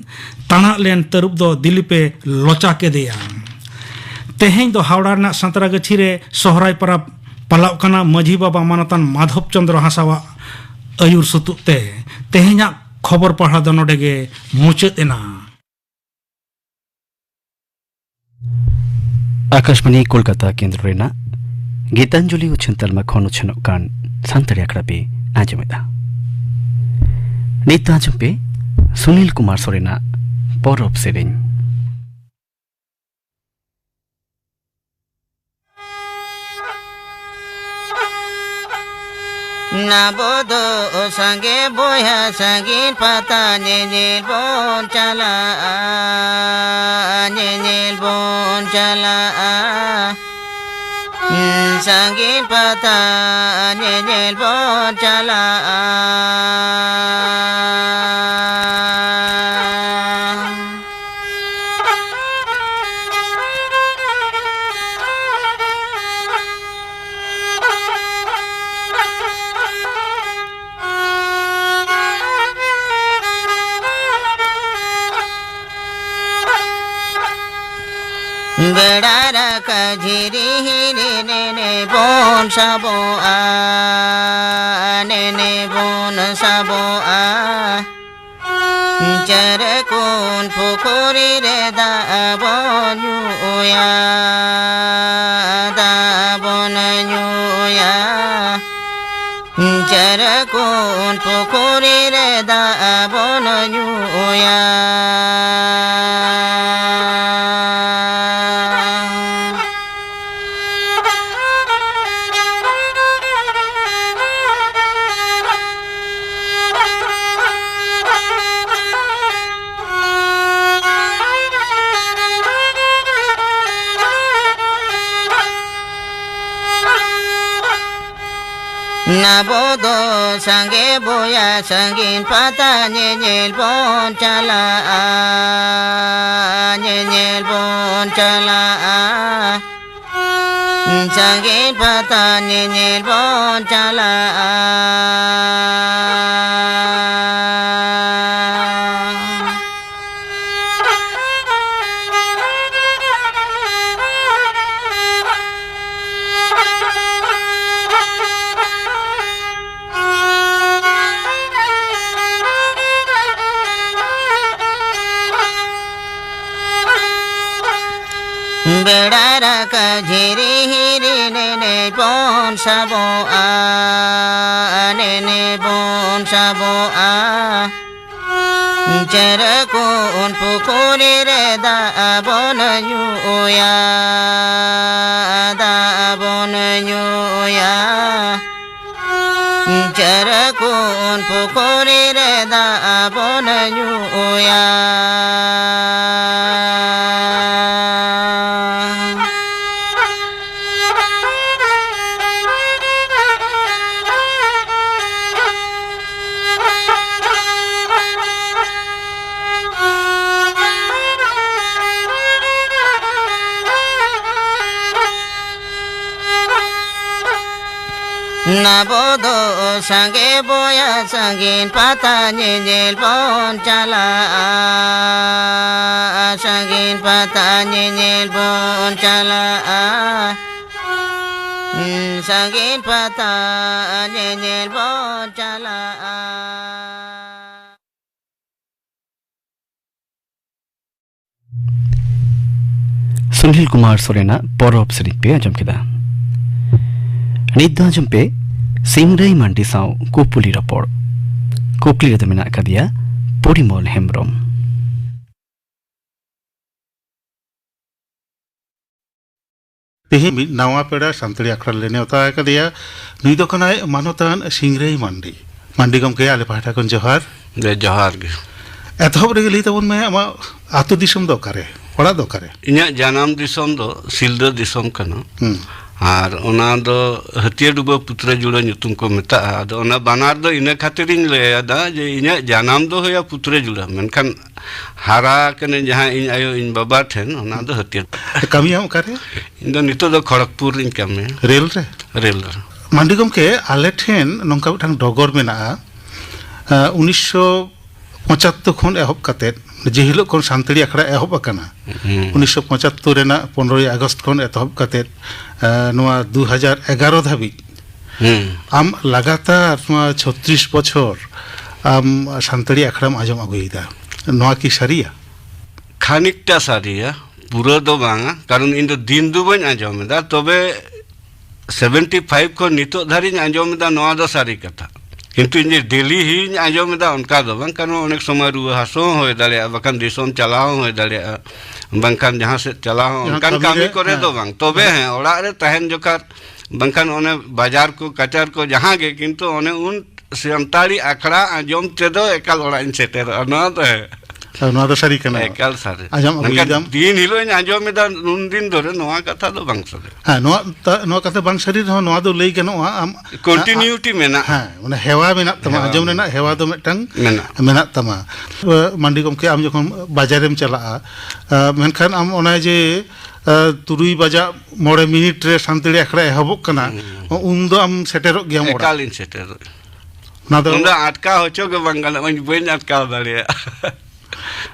ᱛᱟᱬᱟᱜ ᱞᱮᱱ ᱛᱟᱹᱨᱩᱵ ᱫᱚ ᱫᱤᱞᱤᱯ ᱮ ᱞᱚᱪᱟ ᱠᱮᱫᱮᱭᱟ᱾ ᱛᱮᱦᱮᱧ ᱫᱚ ᱦᱟᱣᱲᱟ ᱨᱮᱱᱟᱜ ᱥᱟᱸᱛᱨᱟᱜᱟᱹᱪᱷᱤ ᱨᱮ ᱥᱚᱦᱨᱟᱭ ᱯᱟᱨᱟᱵᱽ ᱯᱟᱞᱟᱣ ᱠᱟᱱᱟ᱾ ᱢᱟᱹᱡᱷᱤ ᱵᱟᱵᱟ ᱢᱟᱱᱚᱛᱟᱱ ᱢᱟᱫᱷᱚᱵ ᱪᱚᱸᱫᱽᱨᱚ ᱦᱟᱸᱥᱟᱣᱟᱜ ᱟᱹᱭᱩᱨ ᱥᱩᱛᱩᱜ ᱛᱮ᱾ ᱛᱮᱦᱮᱧᱟᱜ ᱠᱷᱚᱵᱚᱨ ᱯᱟᱲᱦᱟᱣ ᱫᱚ ᱱᱚᱰᱮ ᱜᱮ ᱢᱩᱪᱟᱹᱫ ᱮᱱᱟ᱾ ᱟᱠᱟᱥᱵᱟᱱᱤ ᱠᱳᱞᱠᱟᱛᱟ ᱠᱮᱱᱫᱨᱚ ᱨᱮᱱᱟᱜ ᱜᱤᱛᱟᱧᱡᱚᱞᱤ ᱩᱪᱷᱟᱹᱱ ᱛᱟᱞᱢᱟ ᱠᱷᱚᱱ ᱩᱪᱷᱟᱹᱱᱚᱜ ᱠᱟᱱ ᱥᱟᱱᱛᱟᱲᱤ ᱟᱠᱷᱲᱟ ᱯᱮ ᱟᱸᱡᱚᱢᱮᱫᱟ᱾ ᱱᱤᱛ ᱫᱚ ᱟᱸᱡᱚᱢ ᱯᱮ ᱥᱩᱱᱤᱞ ᱠᱩᱢᱟᱨ ᱥᱚᱨᱮᱱᱟᱜ ᱯᱚᱨᱚᱵᱽ ᱥᱮᱨᱮᱧ᱾ ᱟᱵᱚ ᱫᱚ ᱥᱟᱸᱜᱮ ᱵᱚᱭᱦᱟ ᱥᱟᱺᱜᱤᱧ ᱯᱟᱛᱟ ᱧᱮᱧᱮᱞ ᱵᱚᱱ ᱪᱟᱞᱟᱜᱼᱟ, ᱧᱮᱧᱮᱞ ᱵᱚᱱ ᱪᱟᱞᱟᱜᱼᱟ᱾ ᱥᱟᱺᱜᱤᱧ ᱯᱟᱛᱟ ᱧᱮᱧᱮᱞ ᱵᱚᱱ ᱪᱟᱞᱟᱜᱼᱟ᱾ ᱵᱮᱲᱟ ᱨᱟᱠᱟᱵ ᱡᱷᱤᱨᱤ ᱦᱤᱨᱤ ᱱᱮᱱᱮ ᱵᱚᱱ ᱥᱟᱵᱚᱜᱼᱟ, ᱱᱮᱱᱮ ᱵᱚᱱ ᱥᱟᱵᱚᱜᱼᱟ᱾ ᱪᱟᱹᱨᱠᱩᱱ ᱯᱩᱠᱷᱩᱨᱤ ᱨᱮ ᱫᱟᱜ ᱵᱚᱱ ᱧᱩᱭᱟ, ᱫᱟᱜ ᱵᱚᱱ ᱧᱩᱭᱟ᱾ ᱪᱟᱹᱨᱠᱩᱱ ᱯᱩᱠᱷᱩᱨᱤ ᱨᱮ ᱫᱟᱜ ᱵᱚᱱ ᱧᱩᱭᱟ᱾ ᱟᱵᱚ ᱫᱚ ᱥᱟᱸᱜᱮ ᱵᱚᱭᱟ ᱥᱟᱺᱜᱤᱧ ᱯᱟᱛᱟ ᱧᱮᱧᱮᱞ ᱵᱚᱱ ᱪᱟᱞᱟᱜᱼᱟ, ᱧᱮᱧᱮᱞ ᱵᱚᱱ ᱪᱟᱞᱟᱜᱼᱟ᱾ ᱥᱟᱺᱜᱤᱧ ᱯᱟᱛᱟ ᱧᱮᱧᱮᱞ ᱵᱚᱱ ᱪᱟᱞᱟᱜᱼᱟ᱾ ᱵᱮᱲᱟ ᱨᱟᱠᱟᱵ ᱡᱷᱤᱨᱤ ᱦᱤᱨᱤ ᱱᱮᱱᱮ ᱵᱚᱱ ᱥᱟᱵᱚᱜᱼᱟ, ᱱᱮᱱᱮ ᱵᱚᱱ ᱥᱟᱵᱚᱜᱼᱟ᱾ ᱪᱮᱨᱮ ᱠᱚ ᱩᱱ ᱯᱩᱠᱷᱩᱨᱤ ᱨᱮ ᱫᱟᱜ ᱵᱚᱱ ᱧᱩᱭᱟ, ᱫᱟᱜ ᱵᱚᱱ ᱧᱩᱭᱟ᱾ ᱪᱮᱨᱮ ᱠᱚ ᱩᱱ ᱯᱩᱠᱷᱩᱨᱤ ᱨᱮ ᱫᱟᱜ ᱵᱚᱱ ᱧᱩᱭᱟ᱾ ᱟᱵᱚ ᱫᱚ ᱥᱟᱸᱜᱮ ᱵᱚᱭᱟ ᱥᱟᱺᱜᱤᱧ ᱯᱟᱛᱟ ᱧᱮᱧᱮᱞ ᱵᱚᱱ ᱪᱟᱞᱟᱜᱼᱟ, ᱥᱟᱺᱜᱤᱧ ᱯᱟᱛᱟ ᱧᱮᱧᱮᱞ ᱵᱚᱱ ᱪᱟᱞᱟᱜᱼᱟ, ᱥᱟᱺᱜᱤᱧ ᱯᱟᱛᱟ ᱧᱮᱧᱮᱞ ᱵᱚᱱ ᱪᱟᱞᱟᱜᱼᱟ᱾ ᱥᱩᱱᱤᱞ ᱠᱩᱢᱟᱨ ᱥᱚᱨᱮᱱᱟᱜ ᱯᱚᱨᱚᱵᱽ ᱥᱮᱨᱮᱧ ᱯᱮ ᱟᱸᱡᱚᱢ ᱠᱮᱫᱟ᱾ ᱱᱤᱛ ᱫᱚ ᱟᱸᱡᱚᱢ ᱯᱮ ᱥᱤᱝᱨᱟᱹᱭ ᱢᱟᱱᱰᱤ ᱥᱟᱶ ᱠᱩᱯᱩᱞᱤ ᱨᱚᱯᱚᱲ᱾ ᱠᱩᱠᱞᱤ ᱨᱮᱫᱚ ᱢᱮᱱᱟᱜ ᱟᱠᱟᱫᱮᱭᱟ ᱯᱚᱨᱤᱢᱚᱞ ᱦᱮᱢᱵᱨᱚᱢ᱾ ᱛᱮᱦᱮᱧ ᱢᱤᱫ ᱱᱟᱣᱟ ᱯᱮᱲᱟ ᱥᱟᱱᱛᱟᱲᱤ ᱟᱠᱷᱲᱟ ᱨᱮᱞᱮ ᱱᱮᱣᱛᱟ ᱟᱠᱟᱫᱮᱭᱟ᱾ ᱱᱩᱭ ᱫᱚ ᱠᱟᱱᱟᱭ ᱢᱟᱱᱚᱛᱟᱱ ᱥᱤᱝᱨᱟᱹᱭ ᱢᱟᱱᱰᱤ᱾ ᱢᱟᱱᱰᱤ ᱜᱚᱢᱠᱮ, ᱟᱞᱮ ᱯᱟᱦᱴᱟ ᱠᱷᱚᱱ ᱡᱚᱦᱟᱨ᱾ ᱡᱚᱦᱟᱨ ᱜᱮ᱾ ᱮᱛᱚᱦᱚᱵ ᱨᱮᱜᱮ ᱞᱟᱹᱭ ᱛᱟᱵᱚᱱ ᱢᱮ, ᱟᱢᱟᱜ ᱟᱹᱛᱩ ᱫᱤᱥᱚᱢ ᱫᱚ ᱚᱠᱟᱨᱮ, ᱚᱲᱟᱜ ᱫᱚ ᱚᱠᱟᱨᱮ? ᱤᱧᱟᱹᱜ ᱡᱟᱱᱟᱢ ᱫᱤᱥᱚᱢ ᱫᱚ ᱥᱤᱞᱫᱟᱹ ᱫᱤᱥᱚᱢ ᱠᱟᱱᱟ᱾ ᱦᱩᱸ᱾ ᱟᱨ ᱚᱱᱟ ᱫᱚ ᱦᱟᱹᱛᱭᱟᱹ ᱰᱩᱵᱟᱹ ᱯᱩᱛᱨᱟᱹ ᱡᱩᱲᱟᱹ ᱧᱩᱛᱩᱢ ᱠᱚ ᱢᱮᱛᱟᱜᱼᱟ᱾ ᱟᱫᱚ ᱚᱱᱟ ᱵᱟᱱᱟᱨ ᱫᱚ ᱤᱱᱟᱹ ᱠᱷᱟᱹᱛᱤᱨᱤᱧ ᱞᱟᱹᱭ ᱟᱫᱟ ᱡᱮ ᱤᱧᱟᱹᱜ ᱡᱟᱱᱟᱢ ᱫᱚ ᱦᱩᱭᱟ ᱯᱩᱛᱨᱟᱹ ᱡᱩᱲᱟᱹ, ᱢᱮᱱᱠᱷᱟᱱ ᱦᱟᱨᱟ ᱠᱟᱹᱱᱟᱹᱧ ᱡᱟᱦᱟᱸ ᱤᱧ ᱟᱭᱳ ᱤᱧ ᱵᱟᱵᱟ ᱴᱷᱮᱱ, ᱚᱱᱟ ᱫᱚ ᱦᱟᱹᱛᱭᱟᱹ᱾ ᱠᱟᱹᱢᱤᱭᱟᱢ ᱚᱠᱟᱨᱮ? ᱤᱧ ᱫᱚ ᱱᱤᱛᱚᱜ ᱫᱚ ᱠᱷᱚᱲᱚᱜᱽᱯᱩᱨ ᱨᱤᱧ ᱠᱟᱹᱢᱤᱭᱟ᱾ ᱨᱮᱞ ᱨᱮ? ᱨᱮᱞ ᱨᱮ᱾ ᱢᱟᱱᱰᱤ ᱜᱚᱢᱠᱮ, ᱟᱞᱮ ᱴᱷᱮᱱ ᱱᱚᱝᱠᱟ ᱢᱤᱫᱴᱟᱝ ᱰᱚᱜᱚᱨ ᱢᱮᱱᱟᱜᱼᱟ᱾ ᱟᱸ, ᱩᱱᱤᱥᱥᱚ ᱯᱚᱸᱪᱟᱛᱛᱳᱨ ᱠᱷᱚᱱ ᱮᱦᱚᱵ ᱠᱟᱛᱮᱫ, ᱡᱮ ᱦᱤᱞᱳᱜ ᱠᱷᱚᱱ ᱥᱟᱱᱛᱟᱲᱤ ᱟᱠᱷᱲᱟ ᱮᱦᱚᱵ ᱟᱠᱟᱱᱟ, ᱦᱩᱸ᱾ ᱩᱱᱤᱥᱥᱚ ᱯᱚᱸᱪᱟᱛᱛᱳᱨ ᱨᱮᱱᱟᱜ ᱯᱚᱱᱨᱚᱭ ᱟᱜᱚᱥᱴ ᱠᱷᱚᱱ ᱮᱛᱚᱦᱚᱵ ᱠᱟᱛᱮᱫ, ᱟᱸ, ᱱᱚᱣᱟ ᱫᱩ ᱦᱟᱡᱟᱨ ᱮᱜᱟᱨᱚ ᱫᱷᱟᱹᱵᱤᱡ ᱦᱩᱸ᱾ ᱟᱢ ᱞᱟᱜᱟᱛᱟᱨ ᱱᱚᱣᱟ ᱪᱷᱚᱛᱨᱤᱥ ᱵᱚᱪᱷᱚᱨ ᱟᱢ ᱥᱟᱱᱛᱟᱲᱤ ᱟᱠᱷᱲᱟᱢ ᱟᱸᱡᱚᱢ ᱟᱹᱜᱩᱭᱮᱫᱟ, ᱱᱚᱣᱟ ᱠᱤ ᱥᱟᱹᱨᱤᱭᱟ? ᱠᱷᱟᱱᱤᱠᱴᱟ ᱥᱟᱹᱨᱤᱭᱟ, ᱯᱩᱨᱟᱹ ᱫᱚ ᱵᱟᱝᱟ, ᱠᱟᱨᱚᱱ ᱤᱧ ᱫᱚ ᱫᱤᱱ ᱫᱚ ᱵᱟᱹᱧ ᱟᱸᱡᱚᱢ ᱮᱫᱟ, ᱛᱚᱵᱮ ᱥᱮᱵᱷᱮᱱᱴᱤ ᱯᱷᱟᱭᱤᱵᱷ ᱠᱷᱚᱱ ᱱᱤᱛᱚᱜ ᱫᱷᱟᱹᱨᱤᱡ ᱤᱧ ᱟᱸᱡᱚᱢ ᱮᱫᱟ, ᱱᱚᱣᱟ ᱫᱚ ᱥᱟᱹᱨᱤ ᱠᱟᱛᱷᱟ᱾ ᱠᱤᱱᱛᱩ ᱤᱧ ᱡᱮ ᱰᱮᱞᱤ ᱦᱤᱧ ᱟᱸᱡᱚᱢ ᱮᱫᱟ, ᱚᱱᱠᱟ ᱫᱚ ᱵᱟᱝ, ᱠᱟᱨᱚᱱ ᱚᱱᱮᱠ ᱥᱚᱢᱚᱭ ᱨᱩᱣᱟᱹ ᱦᱟᱹᱥᱩ ᱦᱚᱸ ᱦᱩᱭ ᱫᱟᱲᱮᱭᱟᱜᱼᱟ, ᱵᱟᱠᱷᱟᱱ ᱫᱤᱥᱚᱢ ᱪᱟᱞᱟᱣ ᱦᱚᱸ ᱦᱩᱭ ᱫᱟᱲᱮᱭᱟᱜᱼᱟ, ᱵᱟᱝᱠᱷᱟᱱ ᱡᱟᱦᱟᱸ ᱥᱮᱫ ᱪᱟᱞᱟᱣ ᱦᱚᱸ, ᱡᱟᱦᱟᱸ ᱚᱱᱠᱟᱱ ᱠᱟᱹᱢᱤ ᱠᱟᱹᱢᱤ ᱨᱮ, ᱠᱚᱨᱮ ᱦᱮᱸ᱾ ᱫᱚ ᱵᱟᱝ᱾ ᱛᱚᱵᱮ ᱦᱮᱸ, ᱚᱲᱟᱜ ᱨᱮ ᱛᱟᱦᱮᱱ ᱡᱚᱠᱷᱟᱨ, ᱵᱟᱝᱠᱷᱟᱱ ᱚᱱᱮ ᱵᱟᱡᱟᱨ ᱠᱚ, ᱠᱟᱪᱟᱨ ᱠᱚ, ᱡᱟᱦᱟᱸ ᱜᱮ, ᱠᱤᱱᱛᱩ ᱚᱱᱮ ᱩᱱ ᱥᱟᱱᱛᱟᱲᱤ ᱟᱠᱷᱲᱟ ᱟᱸᱡᱚᱢ ᱛᱮᱫᱚ ᱮᱠᱟᱞ ᱚᱲᱟᱜ ᱤᱧ ᱥᱮᱴᱮᱨᱚᱜᱼᱟ, ᱱᱚᱣᱟ ᱫᱚ ᱦᱮᱸ᱾ ᱦᱮᱸ, ᱱᱚᱣᱟ ᱫᱚ ᱥᱟᱹᱨᱤ ᱠᱟᱱᱟ᱾ ᱮᱠᱟᱞ ᱥᱟᱹᱨᱤ᱾ ᱟᱸᱡᱚᱢ ᱢᱮᱱᱠᱷᱟᱱ ᱟᱹᱜᱩᱭᱮᱫᱟᱢ᱾ ᱫᱤᱱ ᱦᱤᱞᱳᱜ ᱤᱧ ᱟᱸᱡᱚᱢ ᱮᱫᱟ, ᱩᱱ ᱫᱤᱱ ᱫᱷᱚᱨᱮ, ᱱᱚᱣᱟ ᱠᱟᱛᱷᱟ ᱫᱚ ᱵᱟᱝ ᱥᱟᱹᱨᱤ᱾ ᱦᱮᱸ, ᱱᱚᱣᱟ ᱛᱟ-, ᱱᱚᱣᱟ ᱠᱟᱛᱷᱟ ᱵᱟᱝ ᱥᱟᱹᱨᱤ ᱨᱮᱦᱚᱸ, ᱱᱚᱣᱟ ᱫᱚ ᱞᱟᱹᱭ ᱜᱟᱱᱚᱜᱼᱟ, ᱟᱢ ᱠᱚᱱᱴᱤᱱᱤᱭᱩᱴᱤ ᱢᱮᱱᱟᱜᱼᱟ᱾ ᱦᱮᱸ, ᱚᱱᱟ ᱦᱮᱣᱟ ᱢᱮᱱᱟᱜ ᱛᱟᱢᱟ, ᱦᱮᱣᱟ ᱟᱸᱡᱚᱢ ᱢᱮᱱᱟᱜᱼᱟ᱾ ᱨᱮᱱᱟᱜ ᱦᱮᱣᱟ ᱫᱚ ᱢᱤᱫᱴᱟᱝ ᱢᱮᱱᱟᱜᱼᱟ᱾ ᱢᱮᱱᱟᱜ ᱛᱟᱢᱟ᱾ ᱢᱟᱱᱰᱤ ᱜᱚᱢᱠᱮ, ᱟᱢ ᱡᱚᱠᱷᱚᱱ ᱵᱟᱡᱟᱨᱮᱢ ᱪᱟᱞᱟᱜᱼᱟ, ᱟᱸ, ᱢᱮᱱᱠᱷᱟᱱ ᱟᱢ ᱚᱱᱟ ᱡᱮ, ᱟᱸ, ᱛᱩᱨᱩᱭ ᱵᱟᱡᱟᱜ ᱢᱚᱬᱮ ᱢᱤᱱᱤᱴ ᱨᱮ ᱥᱟᱱᱛᱟᱲᱤ ᱟᱠᱷᱲᱟ ᱮᱦᱚᱵᱚᱜ ᱠᱟᱱᱟ, ᱦᱩᱸ᱾ ᱩᱱ ᱫᱚ ᱟᱢ ᱥᱮᱴᱮᱨᱚᱜ ᱜᱮᱭᱟᱢ ᱚᱲᱟᱜ᱾ ᱮᱠᱟᱞᱤᱧ ᱥᱮᱴᱮᱨᱚᱜᱼᱟ᱾ ᱚᱱᱟ ᱫᱚ ᱩᱱ ᱫᱚ ᱟᱴᱠᱟᱣ ᱦᱚᱪᱚ ᱜᱮ ᱵᱟᱝ ᱜᱟᱱᱚᱜᱼᱟ, ᱤᱧ ᱵᱟᱹᱧ ᱟᱴᱠᱟᱣ ᱫᱟᱲᱮᱭᱟᱜᱼᱟ᱾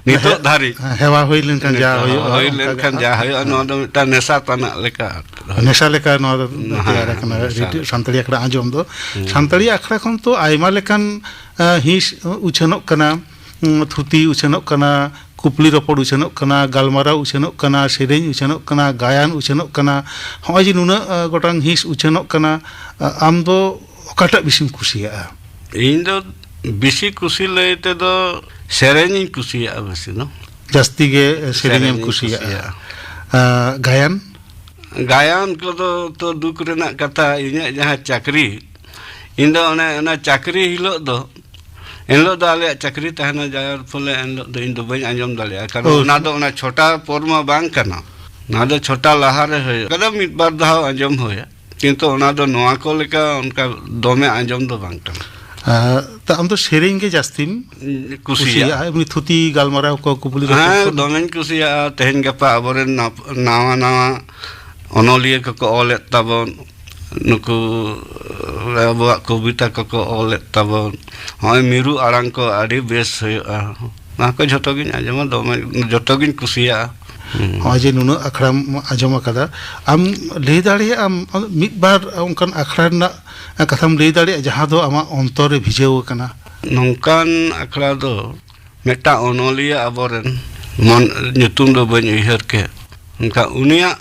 ᱱᱤᱛᱚᱜ ᱦᱮ-, ᱫᱷᱟᱹᱨᱤᱡ᱾ ᱦᱮᱣᱟ ᱦᱩᱭ ᱞᱮᱱᱠᱷᱟᱱ ᱡᱟ ᱱᱤᱛᱚᱜ ᱦᱩᱭᱩᱜᱼᱟ, ᱦᱩᱭ ᱚᱱᱠᱟ ᱞᱮᱱᱠᱷᱟᱱ ᱜᱮ᱾ ᱡᱟ ᱦᱩᱭᱩᱜᱼᱟ, ᱦᱮᱸ᱾ ᱱᱚᱣᱟ ᱫᱚ ᱢᱤᱫᱴᱟᱝ ᱱᱮᱥᱟ ᱛᱟᱱᱟᱜ ᱞᱮᱠᱟ᱾ ᱱᱮᱥᱟ ᱞᱮᱠᱟ ᱱᱚᱣᱟ ᱫᱚ ᱦᱮᱸ, ᱛᱮᱭᱟᱨ ᱟᱠᱟᱱᱟ, ᱱᱮᱥᱟ ᱨᱮᱰᱤᱭᱳ, ᱞᱮᱠᱟ᱾ ᱥᱟᱱᱛᱟᱲᱤ ᱟᱠᱷᱲᱟ ᱟᱸᱡᱚᱢ ᱫᱚ᱾ ᱦᱩᱸ᱾ ᱥᱟᱱᱛᱟᱲᱤ ᱟᱠᱷᱲᱟ ᱠᱷᱚᱱ ᱛᱚ ᱟᱭᱢᱟ ᱞᱮᱠᱟᱱ, ᱟᱸ, ᱦᱤᱸᱥ ᱩᱪᱷᱟᱹᱱᱚᱜ ᱠᱟᱱᱟ, ᱩᱸ, ᱛᱷᱩᱛᱤ ᱩᱪᱷᱟᱹᱱᱚᱜ ᱠᱟᱱᱟ, ᱠᱩᱯᱞᱤ ᱨᱚᱯᱚᱲ ᱩᱪᱷᱟᱹᱱᱚᱜ ᱠᱟᱱᱟ, ᱜᱟᱞᱢᱟᱨᱟᱣ ᱩᱪᱷᱟᱹᱱᱚᱜ ᱠᱟᱱᱟ, ᱥᱮᱨᱮᱧ ᱩᱪᱷᱟᱹᱱᱚᱜ ᱠᱟᱱᱟ, ᱜᱟᱭᱟᱱ ᱩᱪᱷᱟᱹᱱᱚᱜ ᱠᱟᱱᱟ᱾ ᱦᱚᱸᱜᱼᱚᱭ ᱡᱮ ᱱᱩᱱᱟᱹᱜ, ᱟᱸ, ᱜᱚᱴᱟᱝ ᱦᱤᱸᱥ ᱩᱪᱷᱟᱹᱱᱚᱜ ᱠᱟᱱᱟ, ᱟᱸ, ᱟᱢ ᱫᱚ ᱚᱠᱟᱴᱟᱜ ᱵᱮᱥᱤᱢ ᱠᱩᱥᱤᱭᱟᱜᱼᱟ? ᱤᱧ ᱫᱚ ᱵᱮᱥᱤ ᱠᱩᱥᱤ ᱞᱟᱹᱭ ᱛᱮᱫᱚ ᱥᱮᱨᱮᱧ ᱤᱧ ᱠᱩᱥᱤᱭᱟᱜᱼᱟ ᱵᱮᱥᱤ ᱫᱚ᱾ ᱡᱟᱹᱥᱛᱤ ᱜᱮ ᱥᱮᱨᱮᱧ ᱮᱢ ᱥᱮᱨᱮᱧ ᱤᱧ ᱠᱩᱥᱤᱭᱟᱜᱼᱟ᱾ ᱠᱩᱥᱤᱭᱟᱜᱼᱟ᱾ ᱟᱸ, ᱜᱟᱭᱟᱱ? ᱜᱟᱭᱟᱱ ᱠᱚᱫᱚ ᱛᱚ ᱫᱩᱠ ᱨᱮᱱᱟᱜ ᱠᱟᱛᱷᱟ, ᱤᱧᱟᱹᱜ ᱡᱟᱦᱟᱸ ᱪᱟᱹᱠᱨᱤ, ᱤᱧ ᱫᱚ ᱚᱱᱮ ᱚᱱᱟ ᱪᱟᱹᱠᱨᱤ ᱦᱤᱞᱳᱜ ᱫᱚ, ᱮᱱᱦᱤᱞᱳᱜ ᱫᱚ ᱟᱞᱮᱭᱟᱜ ᱪᱟᱹᱠᱨᱤ ᱛᱟᱦᱮᱱᱟ, ᱡᱟᱨ ᱯᱷᱚᱞᱮ ᱮᱱᱦᱤᱞᱳᱜ ᱫᱚ ᱤᱧ ᱫᱚ ᱵᱟᱹᱧ ᱟᱸᱡᱚᱢ ᱫᱟᱲᱮᱭᱟᱜᱼᱟ, ᱠᱟᱨᱚᱱ ᱚ᱾ ᱚᱱᱟ ᱫᱚ ᱚᱱᱟ ᱪᱷᱚᱴᱟ ᱯᱚᱨ ᱢᱟ ᱵᱟᱝ ᱠᱟᱱᱟ᱾ ᱱᱚᱣᱟ ᱫᱚ ᱪᱷᱚᱴᱟ ᱞᱟᱦᱟᱨᱮ ᱦᱩᱭᱩᱜ ᱠᱟᱱᱟ, ᱢᱤᱫ ᱵᱟᱨ ᱫᱷᱟᱣ ᱟᱸᱡᱚᱢ ᱦᱩᱭᱟ, ᱠᱤᱱᱛᱩ ᱚᱱᱟ ᱫᱚ ᱱᱚᱣᱟ ᱠᱚ ᱞᱮᱠᱟ ᱚᱱᱠᱟ ᱫᱚᱢᱮ ᱟᱸᱡᱚᱢ ᱫᱚ ᱵᱟᱝ ᱠᱟᱱᱟ᱾ ᱟᱨ ᱛᱚ ᱟᱢ ᱫᱚ ᱥᱮᱨᱮᱧ ᱜᱮ ᱡᱟᱹᱥᱛᱤᱢ ᱠᱩᱥᱤᱭᱟᱜᱼᱟ? ᱠᱩᱥᱤᱭᱟᱜᱼᱟ? ᱮᱢᱱᱤ ᱛᱷᱩᱛᱤ ᱜᱟᱞᱢᱟᱨᱟᱣ ᱠᱚ, ᱠᱩᱠᱞᱤ ᱨᱚᱯᱚᱲ ᱦᱮᱸ, ᱠᱚ? ᱫᱚᱢᱮᱧ ᱠᱩᱥᱤᱭᱟᱜᱼᱟ᱾ ᱛᱮᱦᱮᱧ ᱜᱟᱯᱟ ᱟᱵᱚᱨᱮᱱ ᱱᱟᱯ-, ᱱᱟᱣᱟ ᱱᱟᱣᱟ ᱚᱱᱚᱞᱤᱭᱟᱹ ᱠᱚᱠᱚ ᱚᱞᱮᱫ ᱛᱟᱵᱚᱱ, ᱱᱩᱠᱩ, ᱮ, ᱟᱵᱚᱣᱟᱜ ᱠᱚᱵᱤᱛᱟ ᱠᱚᱠᱚ ᱚᱞᱮᱫ ᱛᱟᱵᱚᱱ, ᱱᱚᱜᱼᱚᱭ ᱢᱤᱨᱩ ᱟᱲᱟᱝ ᱠᱚ ᱟᱹᱰᱤ ᱵᱮᱥ ᱦᱩᱭᱩᱜᱼᱟ᱾ ᱱᱚᱣᱟ ᱠᱚ ᱡᱷᱚᱛᱚ ᱜᱤᱧ ᱟᱸᱡᱚᱢᱟ, ᱫᱚᱢᱮ, ᱡᱷᱚᱛᱚ ᱜᱤᱧ ᱠᱩᱥᱤᱭᱟᱜᱼᱟ᱾ ᱦᱩᱸ᱾ ᱱᱚᱜᱼᱚᱭ ᱡᱮ ᱱᱩᱱᱟᱹᱜ ᱟᱠᱷᱲᱟᱢ ᱟᱸᱡᱚᱢ ᱟᱠᱟᱫᱟ, ᱟᱢ ᱞᱟᱹᱭ ᱫᱟᱲᱮᱭᱟᱜᱼᱟᱢ ᱢᱤᱫ ᱵᱟᱨ ᱚᱱᱠᱟᱱ ᱟᱠᱷᱲᱟ ᱨᱮᱱᱟᱜ ᱠᱟᱛᱷᱟᱢ ᱞᱟᱹᱭ ᱫᱟᱲᱮᱭᱟᱜᱼᱟ, ᱡᱟᱦᱟᱸ ᱫᱚ ᱟᱢᱟᱜ ᱚᱱᱛᱚᱨ ᱨᱮ ᱵᱷᱤᱡᱟᱹᱣ ᱟᱠᱟᱱᱟ? ᱱᱚᱝᱠᱟᱱ ᱟᱠᱷᱲᱟ ᱫᱚ ᱢᱤᱫᱴᱟᱝ ᱚᱱᱚᱞᱤᱭᱟᱹ ᱟᱵᱚᱨᱮᱱ, ᱢᱚᱱ, ᱧᱩᱛᱩᱢ ᱫᱚ ᱵᱟᱹᱧ ᱩᱭᱦᱟᱹᱨ ᱠᱮᱫ, ᱢᱮᱱᱠᱷᱟᱱ ᱩᱱᱤᱭᱟᱜ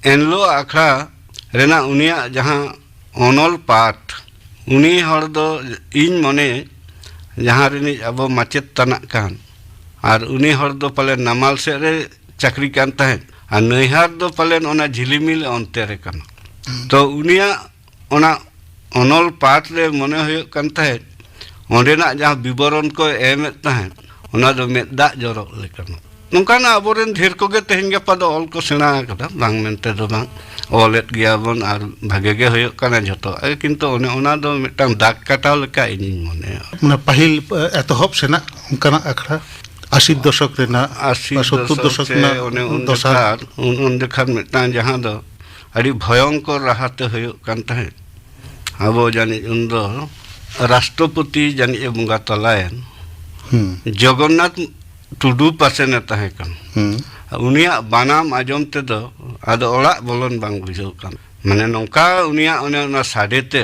ᱮᱱᱦᱤᱞᱳᱜ ᱟᱠᱷᱲᱟ ᱨᱮᱱᱟᱜ ᱩᱱᱤᱭᱟᱜ ᱡᱟᱦᱟᱸ ᱚᱱᱚᱞ ᱯᱟᱴ, ᱩᱱᱤ ᱦᱚᱲ ᱫᱚ ᱤᱧ ᱢᱚᱱᱮ ᱡᱟᱦᱟᱸ ᱨᱤᱱᱤᱡ ᱟᱵᱚ ᱢᱟᱪᱮᱫ ᱛᱟᱱᱟᱜ ᱠᱟᱱ, ᱟᱨ ᱩᱱᱤ ᱦᱚᱲ ᱫᱚ ᱯᱟᱞᱮ ᱱᱟᱢᱟᱞ ᱥᱮᱫ ᱨᱮ ᱪᱟᱹᱠᱨᱤ ᱠᱟᱱ ᱛᱟᱦᱮᱸᱫ, ᱟᱨ ᱱᱟᱹᱭᱦᱟᱨ ᱫᱚ ᱯᱟᱞᱮᱱ ᱚᱱᱟ ᱡᱷᱤᱞᱤᱢᱤᱞ ᱚᱱᱛᱮ ᱨᱮ ᱠᱟᱱᱟ᱾ ᱛᱚ ᱩᱱᱤᱭᱟᱜ ᱚᱱᱟ ᱚᱱᱚᱞ ᱯᱟᱴ ᱨᱮ ᱢᱚᱱᱮ ᱦᱩᱭᱩᱜ ᱠᱟᱱ ᱛᱟᱦᱮᱸᱫ, ᱚᱸᱰᱮᱱᱟᱜ ᱡᱟᱦᱟᱸ ᱵᱤᱵᱚᱨᱚᱱ ᱠᱚ ᱮᱢᱮᱫ ᱛᱟᱦᱮᱸᱫ, ᱚᱱᱟ ᱫᱚ ᱢᱮᱫ ᱫᱟᱜ ᱡᱚᱨᱚᱜ ᱞᱮᱠᱟᱱᱟᱜ᱾ ᱱᱚᱝᱠᱟᱱᱟᱜ ᱟᱵᱚᱨᱮᱱ ᱰᱷᱮᱨ ᱠᱚᱜᱮ ᱛᱮᱦᱮᱧ ᱜᱟᱯᱟ ᱫᱚ ᱚᱞ ᱠᱚ ᱥᱮᱬᱟ ᱟᱠᱟᱫᱟ, ᱵᱟᱝ ᱢᱮᱱᱛᱮ ᱫᱚ ᱵᱟᱝ, ᱚᱞᱮᱫ ᱜᱮᱭᱟ ᱵᱚᱱ ᱟᱨ ᱵᱷᱟᱜᱮ ᱜᱮ ᱦᱩᱭᱩᱜ ᱠᱟᱱᱟ ᱡᱷᱚᱛᱚ᱾ ᱮ, ᱠᱤᱱᱛᱩ ᱚᱱᱮ ᱚᱱᱟ ᱫᱚ ᱢᱤᱫᱴᱟᱝ ᱫᱟᱜ ᱠᱟᱴᱟᱣ ᱞᱮᱠᱟ ᱤᱧᱤᱧ ᱢᱚᱱᱮᱭᱟ᱾ ᱢᱟᱱᱮ ᱯᱟᱹᱦᱤᱞ, ᱮ, ᱮᱛᱚᱦᱚᱵ ᱥᱮᱱᱟᱜ ᱚᱱᱠᱟᱱᱟᱜ ᱟᱠᱷᱲᱟ, ᱟᱥᱤ ᱫᱚᱥᱚᱠ ᱨᱮᱱᱟᱜ ᱟᱥᱤ ᱵᱟ ᱥᱚᱛᱛᱚᱨ ᱫᱚᱥᱚᱠ ᱫᱚᱥᱚᱠ ᱥᱮ ᱨᱮᱱᱟᱜ ᱚᱱᱮ ᱩᱱ ᱫᱚᱥᱟᱨ᱾ ᱡᱚᱠᱷᱟᱱ, ᱩᱱ, ᱩᱱ ᱡᱚᱠᱷᱟᱱ ᱢᱤᱫᱴᱟᱝ ᱡᱟᱦᱟᱸ ᱫᱚ ᱟᱹᱰᱤ ᱵᱷᱚᱭᱚᱝᱠᱚᱨ ᱨᱟᱦᱟᱛᱮ ᱦᱩᱭᱩᱜ ᱠᱟᱱ ᱛᱟᱦᱮᱸᱫ᱾ ᱟᱵᱚ ᱡᱟᱹᱱᱤᱡ ᱩᱱᱫᱚ ᱨᱟᱥᱴᱨᱚᱯᱚᱛᱤ ᱡᱟᱹᱱᱤᱡ ᱮ ᱵᱚᱸᱜᱟ ᱛᱟᱞᱟᱭᱮᱱ᱾ ᱦᱩᱸ᱾ ᱡᱚᱜᱚᱱᱱᱟᱛᱷ ᱴᱩᱰᱩ ᱯᱟᱥᱮᱱᱮ ᱛᱟᱦᱮᱸ ᱠᱟᱱᱟ᱾ ᱦᱩᱸ᱾ ᱩᱱᱤᱭᱟᱜ ᱵᱟᱱᱟᱢ ᱟᱸᱡᱚᱢ ᱛᱮᱫᱚ ᱟᱫᱚ ᱚᱲᱟᱜ ᱵᱚᱞᱚᱱ ᱵᱟᱝ ᱵᱩᱡᱷᱟᱹᱣ ᱠᱟᱱ᱾ ᱢᱟᱱᱮ ᱱᱚᱝᱠᱟ ᱩᱱᱤᱭᱟᱜ ᱚᱱᱮ ᱚᱱᱟ ᱥᱟᱰᱮ ᱛᱮ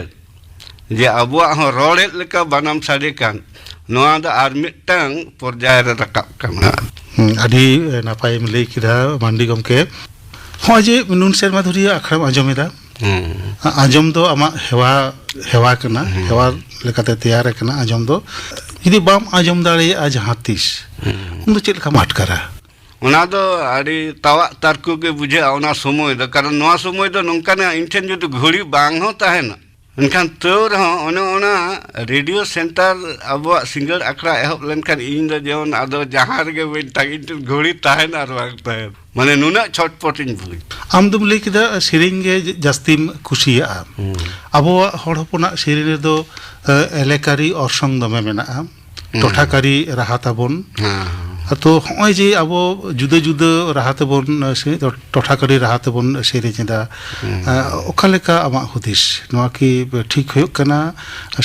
ᱡᱮ ᱟᱵᱚᱣᱟᱜ ᱦᱚᱸ ᱨᱚᱲᱮᱫ ᱞᱮᱠᱟ ᱵᱟᱱᱟᱢ ᱥᱟᱰᱮ ᱠᱟᱱ, ᱱᱚᱣᱟ ᱫᱚ ᱟᱨ ᱢᱤᱫᱴᱟᱝ ᱯᱚᱨᱡᱟᱭ ᱨᱮ ᱨᱟᱠᱟᱵ ᱠᱟᱱᱟ᱾ ᱦᱩᱸ, ᱟᱹᱰᱤ ᱱᱟᱯᱟᱭᱮᱢ ᱞᱟᱹᱭ ᱠᱮᱫᱟ ᱢᱟᱱᱰᱤ ᱜᱚᱢᱠᱮ᱾ ᱦᱚᱸᱜᱼᱚᱭ ᱡᱮ ᱱᱩᱱ ᱥᱮᱨᱢᱟ ᱫᱷᱩᱨᱤᱭᱟᱹ ᱟᱠᱷᱲᱟᱢ ᱟᱸᱡᱚᱢ ᱮᱫᱟ, ᱦᱩᱸ᱾ ᱟ-, ᱟᱸᱡᱚᱢ ᱫᱚ ᱟᱢᱟᱜ ᱦᱮᱣᱟ, ᱦᱮᱣᱟ ᱠᱟᱱᱟ, ᱦᱩᱸ᱾ ᱦᱮᱣᱟ ᱞᱮᱠᱟᱛᱮ ᱛᱮᱭᱟᱨ ᱟᱠᱟᱱᱟ ᱟᱸᱡᱚᱢ ᱫᱚ᱾ ᱡᱩᱫᱤ ᱵᱟᱢ ᱟᱸᱡᱚᱢ ᱫᱟᱲᱮᱭᱟᱜᱼᱟ ᱡᱟᱦᱟᱸ ᱛᱤᱥ, ᱦᱩᱸ᱾ ᱩᱱ ᱫᱚ ᱪᱮᱫ ᱞᱮᱠᱟᱢ ᱟᱴᱠᱟᱨᱟ? ᱚᱱᱟ ᱫᱚ ᱟᱹᱰᱤ ᱛᱟᱣᱟᱜ ᱛᱟᱨᱠᱚ ᱜᱮ ᱵᱩᱡᱷᱟᱹᱜᱼᱟ ᱚᱱᱟ ᱥᱚᱢᱚᱭ ᱫᱚ, ᱠᱟᱨᱚᱱ ᱱᱚᱣᱟ ᱥᱚᱢᱚᱭ ᱫᱚ ᱱᱚᱝᱠᱟᱱᱟᱜ ᱤᱧ ᱴᱷᱮᱱ ᱡᱩᱫᱤ ᱜᱷᱩᱲᱤ ᱵᱟᱝ ᱦᱚᱸ ᱛᱟᱦᱮᱱᱟ, ᱢᱮᱱᱠᱷᱟᱱ ᱛᱟᱹᱣ ᱨᱮᱦᱚᱸ ᱚᱱᱮ ᱚᱱᱟ ᱨᱮᱰᱤᱭᱳ ᱥᱮᱱᱴᱟᱨ ᱟᱵᱚᱣᱟᱜ ᱥᱤᱸᱜᱟᱹᱲ ᱟᱠᱷᱲᱟ ᱮᱦᱚᱵ ᱞᱮᱱᱠᱷᱟᱱ ᱤᱧ ᱫᱚ ᱡᱮᱢᱚᱱ ᱟᱫᱚ ᱡᱟᱦᱟᱸ ᱨᱮᱜᱮ ᱵᱟᱹᱧ ᱛᱟᱸᱜᱤᱧ ᱴᱷᱮᱱ ᱜᱷᱩᱲᱤ ᱛᱟᱦᱮᱱ ᱟᱨ ᱵᱟᱝ ᱛᱟᱦᱮᱱ, ᱢᱟᱱᱮ ᱱᱩᱱᱟᱹᱜ ᱪᱷᱚᱴᱯᱚᱴ ᱤᱧ ᱵᱩᱡᱽ᱾ ᱟᱢ ᱫᱚᱢ ᱞᱟᱹᱭ ᱠᱮᱫᱟ ᱥᱮᱨᱮᱧ ᱜᱮ ᱡᱟᱹᱥᱛᱤᱢ ᱠᱩᱥᱤᱭᱟᱜᱼᱟ᱾ ᱦᱩᱸ᱾ ᱟᱵᱚᱣᱟᱜ ᱦᱚᱲ ᱦᱚᱯᱚᱱᱟᱜ ᱥᱮᱨᱮᱧ ᱨᱮᱫᱚ, ᱮ, ᱮᱞᱮᱠᱟᱨᱤ ᱚᱨᱥᱚᱝ ᱫᱚᱢᱮ ᱢᱮᱱᱟᱜᱼᱟ, ᱦᱩᱸ᱾ ᱴᱚᱴᱷᱟᱠᱟᱨᱤ ᱨᱟᱦᱟ ᱛᱟᱵᱚᱱ᱾ ᱦᱮᱸ᱾ ᱛᱚ ᱦᱚᱸᱜᱼᱚᱭ ᱡᱮ ᱟᱵᱚ ᱡᱩᱫᱟᱹ ᱡᱩᱫᱟᱹ ᱨᱟᱦᱟ ᱛᱮᱵᱚᱱ, ᱮ, ᱥᱮ-, ᱴᱚᱴᱷᱟᱠᱟᱨᱤ ᱨᱟᱦᱟ ᱛᱮᱵᱚᱱ ᱥᱮᱨᱮᱧ ᱮᱫᱟ, ᱦᱩᱸ᱾ ᱮ, ᱚᱠᱟ ᱞᱮᱠᱟ ᱟᱢᱟᱜ ᱦᱩᱫᱤᱥ? ᱱᱚᱣᱟ ᱠᱤ ᱴᱷᱤᱠ ᱦᱩᱭᱩᱜ ᱠᱟᱱᱟ?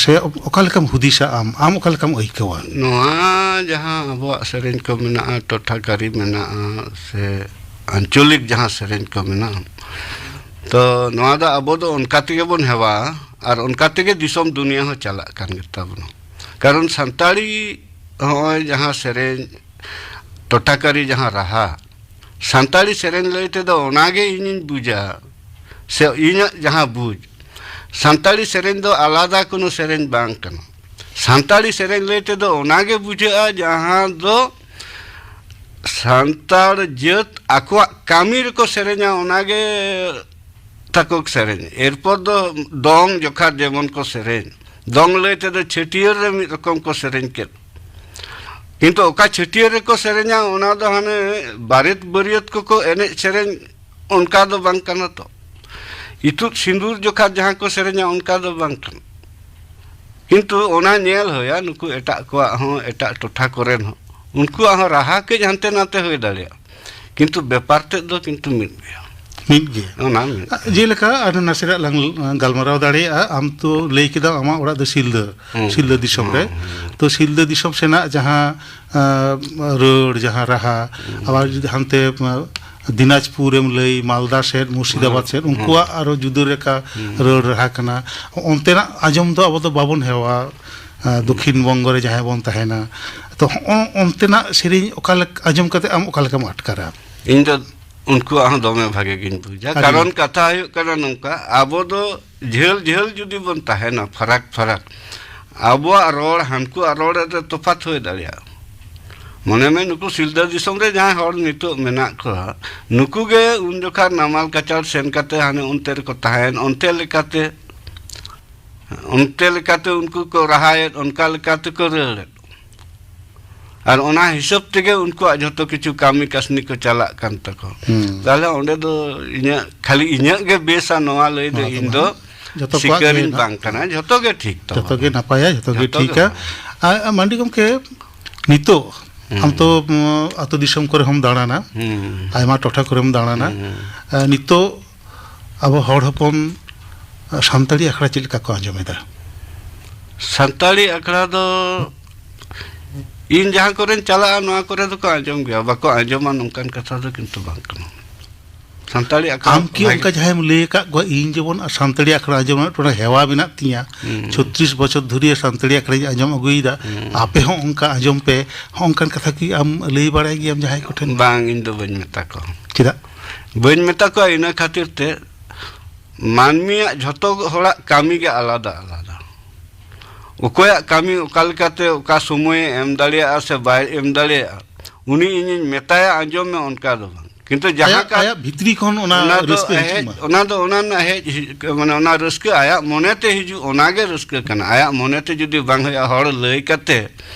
ᱥᱮ ᱚᱠᱟ ᱞᱮᱠᱟᱢ ᱦᱩᱫᱤᱥᱟ ᱟᱢ? ᱟᱢ ᱚᱠᱟ ᱞᱮᱠᱟᱢ ᱟᱹᱭᱠᱟᱹᱣᱟ? ᱱᱚᱣᱟ ᱡᱟᱦᱟᱸ ᱟᱵᱚᱣᱟᱜ ᱥᱮᱨᱮᱧ ᱠᱚ ᱢᱮᱱᱟᱜᱼᱟ, ᱴᱚᱴᱷᱟᱠᱟᱨᱤ ᱢᱮᱱᱟᱜᱼᱟ, ᱥᱮ ᱟᱧᱪᱚᱞᱤᱠ ᱡᱟᱦᱟᱸ ᱥᱮᱨᱮᱧ ᱠᱚ ᱢᱮᱱᱟᱜᱼᱟ, ᱛᱚ ᱱᱚᱣᱟ ᱫᱚ ᱟᱵᱚ ᱫᱚ ᱚᱱᱠᱟ ᱛᱮᱜᱮ ᱵᱚᱱ ᱦᱮᱣᱟ, ᱟᱨ ᱚᱱᱠᱟ ᱛᱮᱜᱮ ᱫᱤᱥᱚᱢ ᱫᱩᱱᱤᱭᱟᱹ ᱦᱚᱸ ᱪᱟᱞᱟᱜ ᱠᱟᱱ ᱜᱮᱛᱟ ᱵᱚᱱᱟ᱾ ᱠᱟᱨᱚᱱ ᱥᱟᱱᱛᱟᱲᱤ, ᱦᱚᱸᱜᱼᱚᱭ ᱡᱟᱦᱟᱸ ᱥᱮᱨᱮᱧ, ᱴᱚᱴᱷᱟᱠᱟᱨᱤ ᱡᱟᱦᱟᱸ ᱨᱟᱦᱟ, ᱥᱟᱱᱛᱟᱲᱤ ᱥᱮᱨᱮᱧ ᱞᱟᱹᱭ ᱛᱮᱫᱚ ᱚᱱᱟᱜᱮ ᱤᱧᱤᱧ ᱵᱩᱡᱟ, ᱥᱮ ᱤᱧᱟᱹᱜ ᱡᱟᱦᱟᱸ ᱵᱩᱡᱽ, ᱥᱟᱱᱛᱟᱲᱤ ᱥᱮᱨᱮᱧ ᱫᱚ ᱟᱞᱟᱫᱟ ᱠᱳᱱᱳ ᱥᱮᱨᱮᱧ ᱵᱟᱝ ᱠᱟᱱᱟ᱾ ᱥᱟᱱᱛᱟᱲᱤ ᱥᱮᱨᱮᱧ ᱞᱟᱹᱭ ᱛᱮᱫᱚ ᱚᱱᱟᱜᱮ ᱵᱩᱡᱷᱟᱹᱜᱼᱟ, ᱡᱟᱦᱟᱸ ᱫᱚ ᱥᱟᱱᱛᱟᱲ ᱡᱟᱹᱛ ᱟᱠᱚᱣᱟᱜ ᱠᱟᱹᱢᱤ ᱨᱮᱠᱚ ᱥᱮᱨᱮᱧᱟ, ᱚᱱᱟᱜᱮ ᱛᱟᱠᱚ ᱥᱮᱨᱮᱧ᱾ ᱮᱨᱯᱚᱨ ᱫᱚ ᱫᱚᱝ ᱡᱚᱠᱷᱟᱛ ᱡᱮᱢᱚᱱ ᱠᱚ ᱥᱮᱨᱮᱧ, ᱫᱚᱝ ᱞᱟᱹᱭ ᱛᱮᱫᱚ ᱪᱷᱟᱹᱴᱭᱟᱹᱨ ᱨᱮ ᱢᱤᱫ ᱨᱚᱠᱚᱢ ᱠᱚ ᱥᱮᱨᱮᱧ ᱠᱮᱫ, ᱠᱤᱱᱛᱩ ᱚᱠᱟ ᱪᱷᱟᱹᱴᱭᱟᱹᱨ ᱨᱮᱠᱚ ᱥᱮᱨᱮᱧᱟ, ᱚᱱᱟ ᱫᱚ ᱦᱟᱱᱮ ᱵᱟᱨᱮᱛ ᱵᱟᱹᱨᱭᱟᱹᱛ ᱠᱚᱠᱚ ᱮᱱᱮᱡ ᱥᱮᱨᱮᱧ, ᱚᱱᱠᱟ ᱫᱚ ᱵᱟᱝ ᱠᱟᱱᱟ ᱛᱚ᱾ ᱤᱛᱩᱫ ᱥᱤᱸᱫᱩᱨ ᱡᱚᱠᱷᱟᱛ ᱡᱟᱦᱟᱸ ᱠᱚ ᱥᱮᱨᱮᱧᱟ, ᱚᱱᱠᱟ ᱫᱚ ᱵᱟᱝ ᱠᱟᱱᱟ᱾ ᱠᱤᱱᱛᱩ ᱚᱱᱟ ᱧᱮᱞ ᱦᱩᱭᱟ, ᱱᱩᱠᱩ ᱮᱴᱟᱜ ᱠᱚᱣᱟᱜ ᱦᱚᱸ, ᱮᱴᱟᱜ ᱴᱚᱴᱷᱟ ᱠᱚᱨᱮᱱ ᱦᱚᱸ, ᱩᱱᱠᱩᱣᱟᱜ ᱦᱚᱸ ᱨᱟᱦᱟ ᱠᱟᱹᱡ ᱦᱟᱱᱛᱮ ᱱᱟᱛᱮ ᱦᱩᱭ ᱫᱟᱲᱮᱭᱟᱜᱼᱟ, ᱠᱤᱱᱛᱩ ᱵᱮᱯᱟᱨ ᱛᱮᱫ ᱫᱚ ᱠᱤᱱᱛᱩ ᱢᱤᱫ ᱜᱮᱭᱟ᱾ ᱢᱤᱫ ᱜᱮ᱾ ᱚᱱᱟ ᱢᱤᱫ᱾ ᱡᱮᱞᱮᱠᱟ ᱟᱨ ᱱᱟᱥᱮᱱᱟᱜ ᱞᱟᱝ ᱜᱟᱞᱢᱟᱨᱟᱣ ᱫᱟᱲᱮᱭᱟᱜᱼᱟ, ᱟᱢ ᱛᱚ ᱞᱟᱹᱭ ᱠᱮᱫᱟᱢ ᱟᱢᱟᱜ ᱚᱲᱟᱜ ᱫᱚ ᱥᱤᱞᱫᱟᱹ, ᱦᱩᱸ, ᱥᱤᱞᱫᱟᱹ ᱫᱤᱥᱚᱢ ᱨᱮ᱾ ᱦᱩᱸ, ᱦᱩᱸ᱾ ᱛᱚ ᱥᱤᱞᱫᱟᱹ ᱫᱤᱥᱚᱢ ᱥᱮᱱᱟᱜ ᱡᱟᱦᱟᱸ, ᱟᱸ, ᱨᱟᱹᱲ, ᱡᱟᱦᱟᱸ ᱨᱟᱦᱟ, ᱦᱩᱸ᱾ ᱟᱵᱟᱨ ᱡᱩᱫᱤ ᱦᱟᱱᱛᱮ, ᱟᱸ, ᱫᱤᱱᱟᱡᱽᱯᱩᱨᱮᱢ ᱞᱟᱹᱭ, ᱢᱟᱞᱫᱟ ᱥᱮᱫ, ᱢᱩᱨᱥᱤᱫᱟᱵᱟᱫᱽ ᱦᱩᱸ, ᱥᱮᱫ, ᱦᱩᱸ᱾ ᱩᱱᱠᱩᱣᱟᱜ ᱟᱨᱚ ᱡᱩᱫᱟᱹ ᱞᱮᱠᱟ ᱦᱩᱸ᱾ ᱨᱟᱹᱲ ᱨᱟᱦᱟ ᱠᱟᱱᱟ᱾ ᱚᱱᱛᱮᱱᱟᱜ ᱟᱸᱡᱚᱢ ᱫᱚ ᱟᱵᱚ ᱫᱚ ᱵᱟᱵᱚᱱ ᱦᱮᱣᱟ᱾ ᱟᱸ, ᱫᱚᱠᱠᱷᱤᱱ ᱵᱚᱝᱜᱚ ᱨᱮ ᱡᱟᱦᱟᱸᱭ ᱵᱚᱱ ᱛᱟᱦᱮᱱᱟ, ᱛᱚ ᱦᱚᱸᱜᱼᱚ ᱚᱱᱛᱮᱱᱟᱜ ᱥᱮᱨᱮᱧ ᱚᱠᱟ ᱞᱮᱠ-, ᱟᱸᱡᱚᱢ ᱠᱟᱛᱮ ᱟᱢ ᱚᱠᱟ ᱞᱮᱠᱟᱢ ᱟᱴᱠᱟᱨᱟ? ᱤᱧ ᱫᱚ ᱩᱱᱠᱩᱣᱟᱜ ᱦᱚᱸ ᱫᱚᱢᱮ ᱵᱷᱟᱜᱮ ᱜᱤᱧ ᱵᱩᱡᱟ᱾ ᱟᱹᱰᱤ ᱠᱟᱨᱚᱱ ᱠᱟᱛᱷᱟ ᱦᱩᱭᱩᱜ ᱠᱟᱱᱟ ᱱᱚᱝᱠᱟ, ᱟᱵᱚ ᱫᱚ ᱡᱷᱟᱹᱞ ᱡᱷᱟᱹᱞ ᱡᱩᱫᱤ ᱵᱚᱱ ᱛᱟᱦᱮᱱᱟ, ᱯᱷᱟᱨᱟᱠ ᱯᱷᱟᱨᱟᱠ, ᱟᱵᱚᱣᱟᱜ ᱨᱚᱲ ᱦᱟᱱᱠᱩᱣᱟᱜ ᱨᱚᱲ ᱨᱮᱫᱚ ᱛᱚᱯᱷᱟᱛ ᱦᱩᱭ ᱫᱟᱲᱮᱭᱟᱜᱼᱟ᱾ ᱢᱚᱱᱮ ᱢᱮ, ᱱᱩᱠᱩ ᱥᱤᱞᱫᱟᱹ ᱫᱤᱥᱚᱢ ᱨᱮ ᱡᱟᱦᱟᱸᱭ ᱦᱚᱲ ᱱᱤᱛᱚᱜ ᱢᱮᱱᱟᱜ ᱠᱚᱣᱟ, ᱱᱩᱠᱩ ᱜᱮ ᱩᱱ ᱡᱚᱠᱷᱟᱱ ᱱᱟᱢᱟᱞ ᱠᱟᱪᱟᱲ ᱥᱮᱱ ᱠᱟᱛᱮ ᱦᱟᱱᱮ ᱚᱱᱛᱮ ᱨᱮᱠᱚ ᱛᱟᱦᱮᱸᱭᱮᱱ, ᱚᱱᱛᱮ ᱞᱮᱠᱟᱛᱮ ᱚᱱᱛᱮ ᱞᱮᱠᱟᱛᱮ ᱩᱱᱠᱩ ᱠᱚ ᱨᱟᱦᱟᱭᱮᱫ, ᱚᱱᱠᱟ ᱞᱮᱠᱟ ᱛᱮᱠᱚ ᱨᱟᱹᱲᱮᱫ᱾ ᱟᱨ ᱚᱱᱟ ᱦᱤᱥᱟᱹᱵ ᱛᱮᱜᱮ ᱩᱱᱠᱩᱣᱟᱜ ᱡᱷᱚᱛᱚ ᱠᱤᱪᱷᱩ ᱠᱟᱹᱢᱤ ᱠᱟᱹᱥᱱᱤ ᱠᱚ ᱪᱟᱞᱟᱜ ᱠᱟᱱ ᱛᱟᱠᱚ᱾ ᱦᱩᱸ᱾ ᱛᱟᱦᱞᱮ ᱚᱸᱰᱮ ᱫᱚ ᱤᱧᱟᱹᱜ, ᱠᱷᱟᱹᱞᱤ ᱤᱧᱟᱹᱜ ᱜᱮ ᱵᱮᱥᱟ ᱱᱚᱣᱟ ᱞᱟᱹᱭ ᱫᱚ ᱱᱚᱣᱟ ᱫᱚ ᱤᱧ ᱫᱚ ᱵᱟᱝ᱾ ᱡᱷᱚᱛᱚ ᱠᱚᱣᱟᱜ ᱜᱮ ᱥᱤᱠᱟᱹᱨᱤᱧ ᱱᱟᱜ ᱵᱟᱝ ᱠᱟᱱᱟ, ᱡᱷᱚᱛᱚ ᱜᱮ ᱴᱷᱤᱠ ᱡᱷᱚᱛᱚ ᱛᱟᱵᱚᱱᱟ᱾ ᱜᱮ ᱱᱟᱯᱟᱭᱟ, ᱡᱷᱚᱛᱚ ᱜᱮ ᱡᱷᱚᱛᱚ ᱜᱮ ᱴᱷᱤᱠᱟ᱾ ᱱᱟᱯᱟᱭᱟ᱾ ᱟᱨ, ᱟᱨ ᱢᱟᱱᱰᱤ ᱜᱚᱢᱠᱮ, ᱱᱤᱛᱚᱜ ᱦᱩᱸ᱾ ᱟᱢ ᱛᱚ, ᱩᱸ, ᱟᱹᱛᱩ ᱫᱤᱥᱚᱢ ᱠᱚᱨᱮ ᱦᱚᱸᱢ ᱫᱟᱬᱟᱱᱟ, ᱦᱩᱸ᱾ ᱟᱭᱢᱟ ᱴᱚᱴᱷᱟ ᱠᱚᱨᱮᱢ ᱫᱟᱬᱟᱱᱟ᱾ ᱦᱩᱸ᱾ ᱟᱨ ᱱᱤᱛᱚᱜ ᱟᱵᱚ ᱦᱚᱲ ᱦᱚᱯᱚᱱ, ᱟᱸ, ᱥᱟᱱᱛᱟᱲᱤ ᱟᱠᱷᱲᱟ ᱪᱮᱫ ᱞᱮᱠᱟ ᱠᱚ ᱟᱸᱡᱚᱢ ᱮᱫᱟ? ᱥᱟᱱᱛᱟᱲᱤ ᱟᱠᱷᱲᱟ ᱫᱚ ᱤᱧ ᱡᱟᱦᱟᱸ ᱠᱚᱨᱮᱧ ᱪᱟᱞᱟᱜᱼᱟ, ᱱᱚᱣᱟ ᱠᱚᱨᱮ ᱫᱚᱠᱚ ᱟᱸᱡᱚᱢ ᱜᱮᱭᱟ, ᱵᱟᱠᱚ ᱟᱸᱡᱚᱢᱟ ᱱᱚᱝᱠᱟᱱ ᱠᱟᱛᱷᱟ ᱫᱚ ᱠᱤᱱᱛᱩ ᱵᱟᱝ ᱠᱟᱱᱟ᱾ ᱥᱟᱱᱛᱟᱲᱤ ᱟᱠᱷᱲᱟ ᱟᱢ ᱠᱤ ᱵᱷᱟᱜᱮ ᱚᱱᱠᱟ ᱡᱟᱦᱟᱸᱭᱮᱢ ᱞᱟᱹᱭ ᱟᱠᱟᱫ ᱠᱚᱣᱟ, ᱤᱧ ᱡᱮᱢᱚᱱ ᱥᱟᱱᱛᱟᱲᱤ ᱟᱠᱷᱲᱟ ᱟᱸᱡᱚᱢ ᱨᱮᱱᱟᱜ ᱢᱤᱫᱴᱟᱝ ᱦᱮᱣᱟ ᱢᱮᱱᱟᱜ ᱛᱤᱧᱟ, ᱦᱩᱸ᱾ ᱪᱷᱚᱛᱨᱤᱥ ᱵᱚᱪᱷᱚᱨ ᱫᱷᱩᱨᱤᱭᱟᱹ ᱥᱟᱱᱛᱟᱲᱤ ᱟᱠᱷᱲᱟᱧ ᱟᱸᱡᱚᱢ ᱟᱹᱜᱩᱭᱮᱫᱟ, ᱦᱩᱸ᱾ ᱟᱯᱮ ᱦᱚᱸ ᱚᱱᱠᱟ ᱟᱸᱡᱚᱢ ᱯᱮ, ᱦᱚᱸᱜᱼᱚ ᱱᱚᱝᱠᱟᱱ ᱠᱟᱛᱷᱟ ᱠᱤ ᱟᱢ ᱞᱟᱹᱭ ᱵᱟᱲᱟᱭ ᱜᱮᱭᱟᱢ ᱡᱟᱦᱟᱸᱭ ᱠᱚᱴᱷᱮᱱ? ᱵᱟᱝ, ᱤᱧ ᱫᱚ ᱵᱟᱹᱧ ᱢᱮᱛᱟ ᱠᱚᱣᱟ᱾ ᱪᱮᱫᱟᱜ? ᱵᱟᱹᱧ ᱢᱮᱛᱟ ᱠᱚᱣᱟ ᱤᱱᱟᱹ ᱠᱷᱟᱹᱛᱤᱨ ᱛᱮ, ᱢᱟᱹᱱᱢᱤᱭᱟᱜ ᱡᱷᱚᱛᱚ ᱦᱚᱲᱟᱜ ᱠᱟᱹᱢᱤ ᱜᱮ ᱟᱞᱟᱫᱟ ᱟᱞᱟᱫᱟ᱾ ᱚᱠᱚᱭᱟᱜ ᱠᱟᱹᱢᱤ ᱚᱠᱟ ᱞᱮᱠᱟᱛᱮ ᱚᱠᱟ ᱥᱚᱢᱚᱭᱮ ᱮᱢ ᱫᱟᱲᱮᱭᱟᱜᱼᱟ ᱥᱮ ᱵᱟᱭ ᱮᱢ ᱫᱟᱲᱮᱭᱟᱜᱼᱟ, ᱩᱱᱤ ᱤᱧᱤᱧ ᱢᱮᱛᱟᱭᱟ ᱟᱸᱡᱚᱢ ᱢᱮ, ᱚᱱᱠᱟ ᱫᱚ ᱵᱟᱝ᱾ ᱠᱤᱱᱛᱩ ᱡᱟᱦᱟᱸ ᱟᱭᱟᱜ, ᱠᱟ- ᱟᱭᱟᱜ ᱵᱷᱤᱛᱨᱤ ᱠᱷᱚᱱ ᱚᱱᱟ ᱚᱱᱟ ᱫᱚ ᱨᱟᱹᱥᱠᱟᱹ ᱦᱤᱡᱩᱜ ᱦᱮᱡ, ᱢᱟ᱾ ᱚᱱᱟ ᱫᱚ ᱚᱱᱟ ᱨᱮᱱᱟᱜ ᱦᱮᱡ ᱦᱤᱡᱩᱜ, ᱢᱟᱱᱮ ᱚᱱᱟ ᱨᱟᱹᱥᱠᱟᱹ ᱟᱭᱟᱜ ᱢᱚᱱᱮᱛᱮ ᱦᱤᱡᱩᱜ, ᱚᱱᱟᱜᱮ ᱨᱟᱹᱥᱠᱟᱹ ᱠᱟᱱᱟ᱾ ᱟᱭᱟᱜ ᱢᱚᱱᱮᱛᱮ ᱡᱩᱫᱤ ᱵᱟᱝ ᱦᱩᱭᱩᱜᱼᱟ, ᱦᱚᱲ ᱞᱟᱹᱭ ᱠᱟᱛᱮ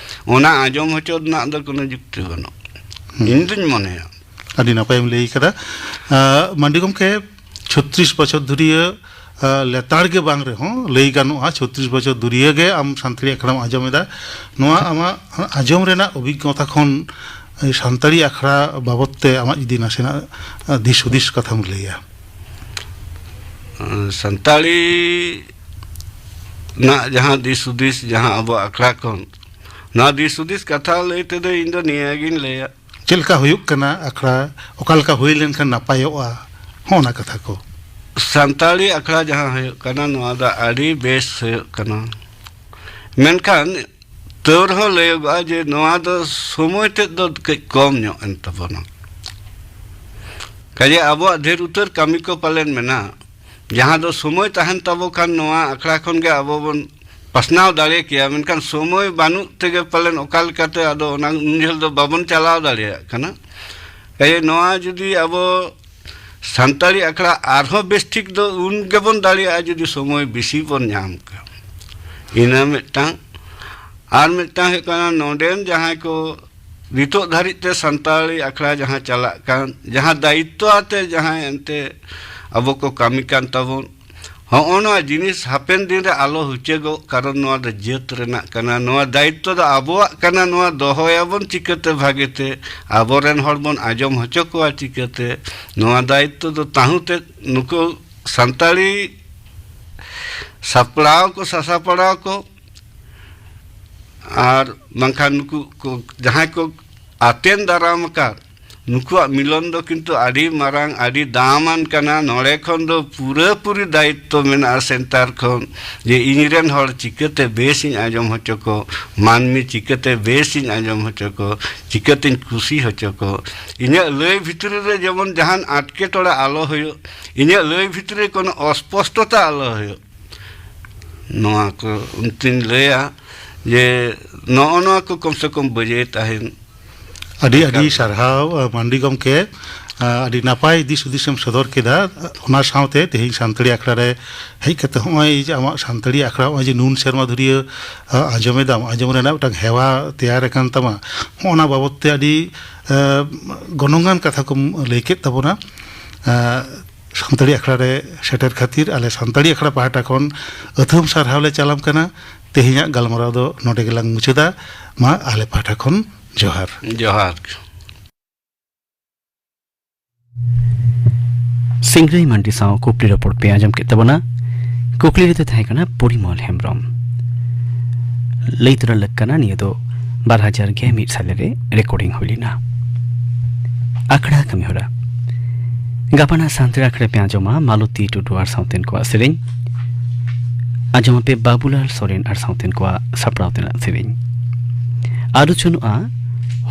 ᱚᱱᱟ ᱟᱸᱡᱚᱢ ᱦᱚᱪᱚ ᱨᱮᱱᱟᱜ ᱫᱚ ᱠᱳᱱᱳ ᱡᱩᱠᱛᱤ ᱵᱟᱹᱱᱩᱜ, ᱦᱩᱸ᱾ ᱤᱧ ᱫᱩᱧ ᱢᱚᱱᱮᱭᱟ᱾ ᱟᱹᱰᱤ ᱱᱟᱯᱟᱭᱮᱢ ᱞᱟᱹᱭ ᱠᱟᱫᱟ᱾ ᱟᱸ, ᱢᱟᱱᱰᱤ ᱜᱚᱢᱠᱮ, ᱪᱷᱚᱛᱨᱤᱥ ᱵᱚᱪᱷᱚᱨ ᱫᱷᱩᱨᱤᱭᱟᱹ, ᱟᱸ, ᱞᱮᱛᱟᱲ ᱜᱮ ᱵᱟᱝ ᱨᱮᱦᱚᱸ ᱞᱟᱹᱭ ᱜᱟᱱᱚᱜᱼᱟ, ᱪᱷᱚᱛᱨᱤᱥ ᱵᱚᱪᱷᱚᱨ ᱫᱷᱩᱨᱤᱭᱟᱹ ᱜᱮ ᱟᱢ ᱥᱟᱱᱛᱟᱲᱤ ᱟᱠᱷᱲᱟᱢ ᱟᱸᱡᱚᱢ ᱮᱫᱟ᱾ ᱱᱚᱣᱟ ᱟᱢᱟᱜ ᱟᱸᱡᱚᱢ ᱨᱮᱱᱟᱜ ᱚᱵᱷᱤᱜᱽᱜᱚᱛᱟ ᱠᱷᱚᱱ, ᱮ, ᱥᱟᱱᱛᱟᱲᱤ ᱟᱠᱷᱲᱟ ᱵᱟᱵᱚᱫ ᱛᱮ ᱟᱢᱟᱜ ᱡᱩᱫᱤ ᱱᱟᱥᱮᱱᱟᱜ, ᱟᱸ, ᱫᱤᱥ ᱦᱩᱫᱤᱥ ᱠᱟᱛᱷᱟᱢ ᱞᱟᱹᱭᱟ᱾ ᱥᱟᱱᱛᱟᱲᱤ ᱨᱮᱱᱟᱜ ᱡᱟᱦᱟᱸ ᱫᱤᱥ ᱦᱩᱫᱤᱥ, ᱡᱟᱦᱟᱸ ᱟᱵᱚ ᱟᱠᱷᱲᱟ ᱠᱷᱚᱱ, ᱱᱚᱣᱟ ᱫᱤᱥ ᱦᱩᱫᱤᱥ ᱠᱟᱛᱷᱟ ᱞᱟᱹᱭ ᱛᱮᱫᱚ ᱤᱧ ᱫᱚ ᱱᱤᱭᱟᱹ ᱜᱤᱧ ᱞᱟᱹᱭᱟ᱾ ᱪᱮᱫ ᱞᱮᱠᱟ ᱦᱩᱭᱩᱜ ᱠᱟᱱᱟ ᱟᱠᱷᱲᱟ, ᱚᱠᱟ ᱞᱮᱠᱟ ᱦᱩᱭ ᱞᱮᱱᱠᱷᱟᱱ ᱱᱟᱯᱟᱭᱚᱜᱼᱟ, ᱦᱚᱸ, ᱚᱱᱟ ᱠᱟᱛᱷᱟ ᱠᱚ᱾ ᱥᱟᱱᱛᱟᱲᱤ ᱟᱠᱷᱲᱟ ᱡᱟᱦᱟᱸ ᱦᱩᱭᱩᱜ ᱠᱟᱱᱟ, ᱱᱚᱣᱟ ᱫᱚ ᱟᱹᱰᱤ ᱵᱮᱥ ᱦᱩᱭᱩᱜ ᱠᱟᱱᱟ, ᱢᱮᱱᱠᱷᱟᱱ ᱛᱟᱹᱣ ᱨᱮᱦᱚᱸ ᱞᱟᱹᱭᱚᱜᱚᱜᱼᱟ ᱡᱮ ᱱᱚᱣᱟ ᱫᱚ ᱥᱚᱢᱚᱭ ᱛᱮᱫ ᱫᱚ ᱠᱟᱹᱡ ᱠᱚᱢ ᱧᱚᱜ ᱮᱱ ᱛᱟᱵᱚᱱᱟ᱾ ᱠᱟᱡᱮ ᱟᱵᱚᱣᱟᱜ ᱰᱷᱮᱨ ᱩᱛᱟᱹᱨ ᱠᱟᱹᱢᱤ ᱠᱚ ᱯᱟᱞᱮᱱ ᱢᱮᱱᱟᱜᱼᱟ, ᱡᱟᱦᱟᱸ ᱫᱚ ᱥᱚᱢᱚᱭ ᱛᱟᱦᱮᱱ ᱛᱟᱵᱚ ᱠᱷᱟᱱ ᱱᱚᱣᱟ ᱟᱠᱷᱲᱟ ᱠᱷᱚᱱ ᱜᱮ ᱟᱵᱚ ᱵᱚᱱ ᱯᱟᱥᱱᱟᱣ ᱫᱟᱲᱮ ᱠᱮᱭᱟ, ᱢᱮᱱᱠᱷᱟᱱ ᱥᱚᱢᱚᱭ ᱵᱟᱹᱱᱩᱜ ᱛᱮᱜᱮ ᱯᱟᱞᱮᱱ ᱚᱠᱟ ᱞᱮᱠᱟᱛᱮ ᱟᱫᱚ ᱚᱱᱟ ᱩᱱ ᱡᱷᱟᱹᱞ ᱫᱚ ᱵᱟᱵᱚᱱ ᱪᱟᱞᱟᱣ ᱫᱟᱲᱮᱭᱟᱜ ᱠᱟᱱᱟ᱾ ᱠᱟᱡᱮ ᱱᱚᱣᱟ ᱡᱩᱫᱤ ᱟᱵᱚ ᱥᱟᱱᱛᱟᱲᱤ ᱟᱠᱷᱲᱟ ᱟᱨᱦᱚᱸ ᱵᱮᱥ ᱴᱷᱤᱠ ᱫᱚ ᱩᱱ ᱜᱮᱵᱚᱱ ᱫᱟᱲᱮᱭᱟᱜᱼᱟ, ᱡᱩᱫᱤ ᱥᱚᱢᱚᱭ ᱵᱮᱥᱤ ᱵᱚᱱ ᱧᱟᱢ ᱠᱷᱟᱱ᱾ ᱤᱱᱟᱹ ᱢᱤᱫᱴᱟᱝ᱾ ᱟᱨ ᱢᱤᱫᱴᱟᱝ ᱦᱩᱭᱩᱜ ᱠᱟᱱᱟ, ᱱᱚᱰᱮᱱ ᱡᱟᱦᱟᱸᱭ ᱠᱚ ᱱᱤᱛᱚᱜ ᱫᱷᱟᱹᱨᱤᱡ ᱛᱮ ᱥᱟᱱᱛᱟᱲᱤ ᱟᱠᱷᱲᱟ ᱡᱟᱦᱟᱸ ᱪᱟᱞᱟᱜ ᱠᱟᱱ, ᱡᱟᱦᱟᱸ ᱫᱟᱭᱤᱛᱛᱚ ᱟᱛᱮ ᱡᱟᱦᱟᱸᱭ ᱮᱱᱛᱮ ᱟᱵᱚ ᱠᱚ ᱠᱟᱹᱢᱤ ᱠᱟᱱ ᱛᱟᱵᱚᱱ, ᱦᱚᱸᱜᱼᱚ ᱱᱚᱣᱟ ᱡᱤᱱᱤᱥ ᱦᱟᱯᱮᱱ ᱫᱤᱱ ᱨᱮ ᱟᱞᱚ ᱦᱩᱪᱟᱹᱜᱚᱜ, ᱠᱟᱨᱚᱱ ᱱᱚᱣᱟ ᱫᱚ ᱡᱟᱹᱛ ᱨᱮᱱᱟᱜ ᱠᱟᱱᱟ, ᱱᱚᱣᱟ ᱫᱟᱭᱤᱛᱛᱚ ᱫᱚ ᱟᱵᱚᱣᱟᱜ ᱠᱟᱱᱟ, ᱱᱚᱣᱟ ᱫᱚᱦᱚᱭᱟᱵᱚᱱ ᱪᱤᱠᱟᱹᱛᱮ ᱵᱷᱟᱜᱮᱛᱮ, ᱟᱵᱚᱨᱮᱱ ᱦᱚᱲ ᱵᱚᱱ ᱟᱸᱡᱚᱢ ᱦᱚᱪᱚ ᱠᱚᱣᱟ ᱪᱤᱠᱟᱹᱛᱮ, ᱱᱚᱣᱟ ᱫᱟᱭᱤᱛᱛᱚ ᱫᱚ ᱛᱟᱦᱩᱸ ᱛᱮ ᱱᱩᱠᱩ ᱥᱟᱱᱛᱟᱲᱤ ᱥᱟᱯᱲᱟᱣ ᱠᱚ, ᱥᱟᱥᱟᱯᱲᱟᱣ ᱠᱚ, ᱟᱨ ᱵᱟᱝᱠᱷᱟᱱ ᱱᱩᱠᱩ ᱠᱚ, ᱡᱟᱦᱟᱸᱭ ᱠᱚ ᱟᱛᱮᱱ ᱫᱟᱨᱟᱢ ᱟᱠᱟᱫ, ᱱᱩᱠᱩᱣᱟᱜ ᱢᱤᱞᱚᱱ ᱫᱚ ᱠᱤᱱᱛᱩ ᱟᱹᱰᱤ ᱢᱟᱨᱟᱝ, ᱟᱹᱰᱤ ᱫᱟᱢᱟᱱ ᱠᱟᱱᱟ᱾ ᱱᱚᱰᱮ ᱠᱷᱚᱱ ᱫᱚ ᱯᱩᱨᱟᱹᱯᱩᱨᱤ ᱫᱟᱭᱤᱛᱛᱚ ᱢᱮᱱᱟᱜᱼᱟ ᱥᱮᱱᱴᱟᱨ ᱠᱷᱚᱱ, ᱡᱮ ᱤᱧ ᱨᱮᱱ ᱦᱚᱲ ᱪᱤᱠᱟᱹᱛᱮ ᱵᱮᱥᱤᱧ ᱟᱸᱡᱚᱢ ᱦᱚᱪᱚ ᱠᱚ, ᱢᱟᱹᱱᱢᱤ ᱪᱤᱠᱟᱹᱛᱮ ᱵᱮᱥᱤᱧ ᱟᱸᱡᱚᱢ ᱦᱚᱪᱚ ᱠᱚ, ᱪᱤᱠᱟᱹᱛᱮᱧ ᱠᱩᱥᱤ ᱦᱚᱪᱚ ᱠᱚ᱾ ᱤᱧᱟᱹᱜ ᱞᱟᱹᱭ ᱵᱷᱤᱛᱨᱤ ᱨᱮ ᱡᱮᱢᱚᱱ ᱡᱟᱦᱟᱱ ᱟᱴᱠᱮᱴᱚᱬᱮ ᱟᱞᱚ ᱦᱩᱭᱩᱜ, ᱤᱧᱟᱹᱜ ᱞᱟᱹᱭ ᱵᱷᱤᱛᱨᱤ ᱨᱮ ᱠᱳᱱᱳ ᱚᱥᱯᱚᱥᱴᱚᱛᱟ ᱟᱞᱚ ᱦᱩᱭᱩᱜ᱾ ᱱᱚᱣᱟ ᱠᱚ ᱚᱱᱛᱤᱧ ᱞᱟᱹᱭᱟ ᱡᱮ ᱱᱚᱜᱼᱚ ᱱᱚᱣᱟ ᱠᱚ ᱠᱚᱢ ᱥᱮ ᱠᱚᱢ ᱵᱟᱹᱡᱟᱹᱭ ᱛᱟᱦᱮᱱ᱾ ᱟᱹᱰᱤ ᱟᱹᱰᱤ ᱮᱠᱟᱞ᱾ ᱥᱟᱨᱦᱟᱣ, ᱟᱹ, ᱢᱟᱱᱰᱤ ᱜᱚᱢᱠᱮ᱾ ᱟᱹ, ᱟᱹᱰᱤ ᱱᱟᱯᱟᱭ ᱫᱤᱥ ᱦᱩᱫᱤᱥᱮᱢ ᱥᱚᱫᱚᱨ ᱠᱮᱫᱟ᱾ ᱚᱱᱟ ᱥᱟᱶᱛᱮ ᱛᱮᱦᱮᱧ ᱥᱟᱱᱛᱟᱲᱤ ᱟᱠᱷᱲᱟ ᱨᱮ ᱦᱮᱡ ᱠᱟᱛᱮ ᱦᱚᱸᱜᱼᱚᱭ ᱡᱮ ᱟᱢᱟᱜ ᱥᱟᱱᱛᱟᱲᱤ ᱟᱠᱷᱲᱟ ᱦᱚᱸᱜᱼᱚᱭ ᱡᱮ ᱱᱩᱱ ᱥᱮᱨᱢᱟ ᱫᱷᱩᱨᱤᱭᱟᱹ, ᱟᱹ, ᱟᱸᱡᱚᱢᱮᱫᱟᱢ, ᱟᱸᱡᱚᱢ ᱨᱮᱱᱟᱜ ᱢᱤᱫᱴᱟᱝ ᱦᱮᱣᱟ ᱛᱮᱭᱟᱨ ᱟᱠᱟᱱ ᱛᱟᱢᱟ, ᱦᱚᱸᱜᱼᱚ ᱱᱟ ᱵᱟᱵᱚᱛ ᱛᱮ ᱟᱹᱰᱤ, ᱟᱹ, ᱜᱚᱱᱚᱝᱟᱱ ᱠᱟᱛᱷᱟ ᱠᱚᱢ ᱞᱟᱹᱭ ᱠᱮᱫ ᱛᱟᱵᱚᱱᱟ᱾ ᱟᱹ, ᱥᱟᱱᱛᱟᱲᱤ ᱟᱠᱷᱲᱟ ᱨᱮ ᱥᱮᱴᱮᱨ ᱠᱷᱟᱹᱛᱤᱨ ᱟᱞᱮ ᱥᱟᱱᱛᱟᱲᱤ ᱟᱠᱷᱲᱟ ᱯᱟᱦᱴᱟ ᱠᱷᱚᱱ ᱟᱹᱛᱷᱟᱹᱢ ᱥᱟᱨᱦᱟᱣ ᱞᱮ ᱪᱟᱞᱟᱢ ᱠᱟᱱᱟ᱾ ᱛᱮᱦᱮᱧᱟᱜ ᱜᱟᱞᱢᱟᱨᱟᱣ ᱫᱚ ᱱᱚᱰᱮ ᱜᱮᱞᱟᱝ ᱢᱩᱪᱟᱹᱫᱟ᱾ ᱢᱟ ᱟᱞᱮ ᱯᱟᱦᱴᱟ ᱠᱷᱚᱱ ᱡᱚᱦᱟᱨ᱾ ᱡᱚᱦᱟᱨ᱾ ᱥᱤᱝᱨᱟᱹᱭ ᱢᱟᱱᱰᱤ ᱥᱟᱶ ᱠᱩᱠᱞᱤ ᱨᱚᱯᱚᱲ ᱯᱮ ᱟᱸᱡᱚᱢ ᱠᱮᱫ ᱛᱟᱵᱚᱱᱟ᱾ ᱠᱩᱠᱞᱤ ᱨᱮᱫᱚ ᱛᱟᱦᱮᱸ ᱠᱟᱱᱟ ᱯᱚᱨᱤᱢᱚᱞ ᱦᱮᱢᱵᱨᱚᱢ᱾ ᱞᱟᱹᱭ ᱛᱚᱨᱟ ᱞᱟᱹᱠ ᱠᱟᱱᱟ, ᱱᱤᱭᱟᱹ ᱫᱚ ᱵᱟᱨ ᱦᱟᱡᱟᱨ ᱜᱮ ᱢᱤᱫ ᱥᱟᱞᱮ ᱨᱮ ᱨᱮᱠᱚᱨᱰᱤᱝ ᱦᱩᱭ ᱞᱮᱱᱟ᱾ ᱟᱠᱷᱲᱟ ᱠᱟᱹᱢᱤᱦᱚᱨᱟ᱾ ᱜᱟᱯᱟᱱᱟᱜ ᱥᱟᱱᱛᱟᱲ ᱟᱠᱷᱲᱟ ᱯᱮ ᱟᱸᱡᱚᱢᱟ ᱢᱟᱞᱚᱛᱤ ᱴᱩᱰᱩ ᱟᱨ ᱥᱟᱶᱛᱮᱱ ᱠᱚᱣᱟᱜ ᱥᱮᱨᱮᱧ, ᱟᱸᱡᱚᱢᱟᱯᱮ ᱵᱟᱵᱩᱞᱟᱞ ᱥᱚᱨᱮᱱ ᱟᱨ ᱥᱟᱶᱛᱮᱱ ᱠᱚᱣᱟᱜ ᱥᱟᱯᱲᱟᱣ ᱛᱮᱱᱟᱜ ᱥᱮᱨᱮᱧ᱾ ᱟᱹᱨᱩ ᱪᱷᱟᱹᱱᱩᱜᱼᱟ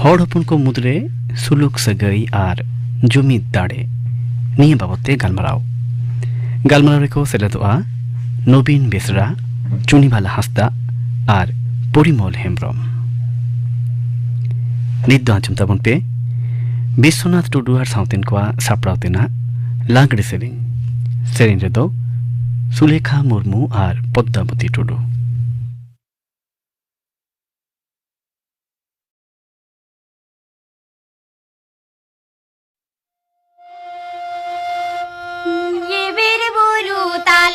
ᱦᱚᱲ ᱦᱚᱯᱚᱱ ᱠᱚ ᱢᱩᱫᱽᱨᱮ ᱥᱩᱞᱩᱠ ᱥᱟᱹᱜᱟᱹᱭ ᱟᱨ ᱡᱩᱢᱤᱫ ᱫᱟᱲᱮ, ᱱᱤᱭᱟᱹ ᱵᱟᱵᱚᱛ ᱛᱮ ᱜᱟᱞᱢᱟᱨᱟᱣ᱾ ᱜᱟᱞᱢᱟᱨᱟᱣ ᱨᱮᱠᱚ ᱥᱮᱞᱮᱫᱚᱜᱼᱟ ᱱᱚᱵᱤᱱ ᱵᱮᱥᱨᱟ, ᱪᱩᱱᱤᱵᱟᱞᱟ ᱦᱟᱸᱥᱫᱟ ᱟᱨ ᱯᱚᱨᱤᱢᱚᱞ ᱦᱮᱢᱵᱨᱚᱢ᱾ ᱱᱤᱛ ᱫᱚ ᱟᱸᱡᱚᱢ ᱛᱟᱵᱚᱱ ᱯᱮ ᱵᱤᱥᱥᱚᱱᱟᱛᱷ ᱴᱩᱰᱩ ᱟᱨ ᱥᱟᱶᱛᱮᱱ ᱠᱚᱣᱟᱜ ᱥᱟᱯᱲᱟᱣ ᱛᱮᱱᱟᱜ ᱞᱟᱜᱽᱲᱮ ᱥᱮᱨᱮᱧ᱾ ᱥᱮᱨᱮᱧ ᱨᱮᱫᱚ ᱥᱩᱞᱮᱠᱷᱟ ᱢᱩᱨᱢᱩ ᱟᱨ ᱯᱚᱫᱽᱫᱟᱵᱚᱛᱤ ᱴᱩᱰᱩ᱾ ᱡᱤᱣᱤᱨ ᱵᱩᱨᱩ ᱛᱟᱞᱟ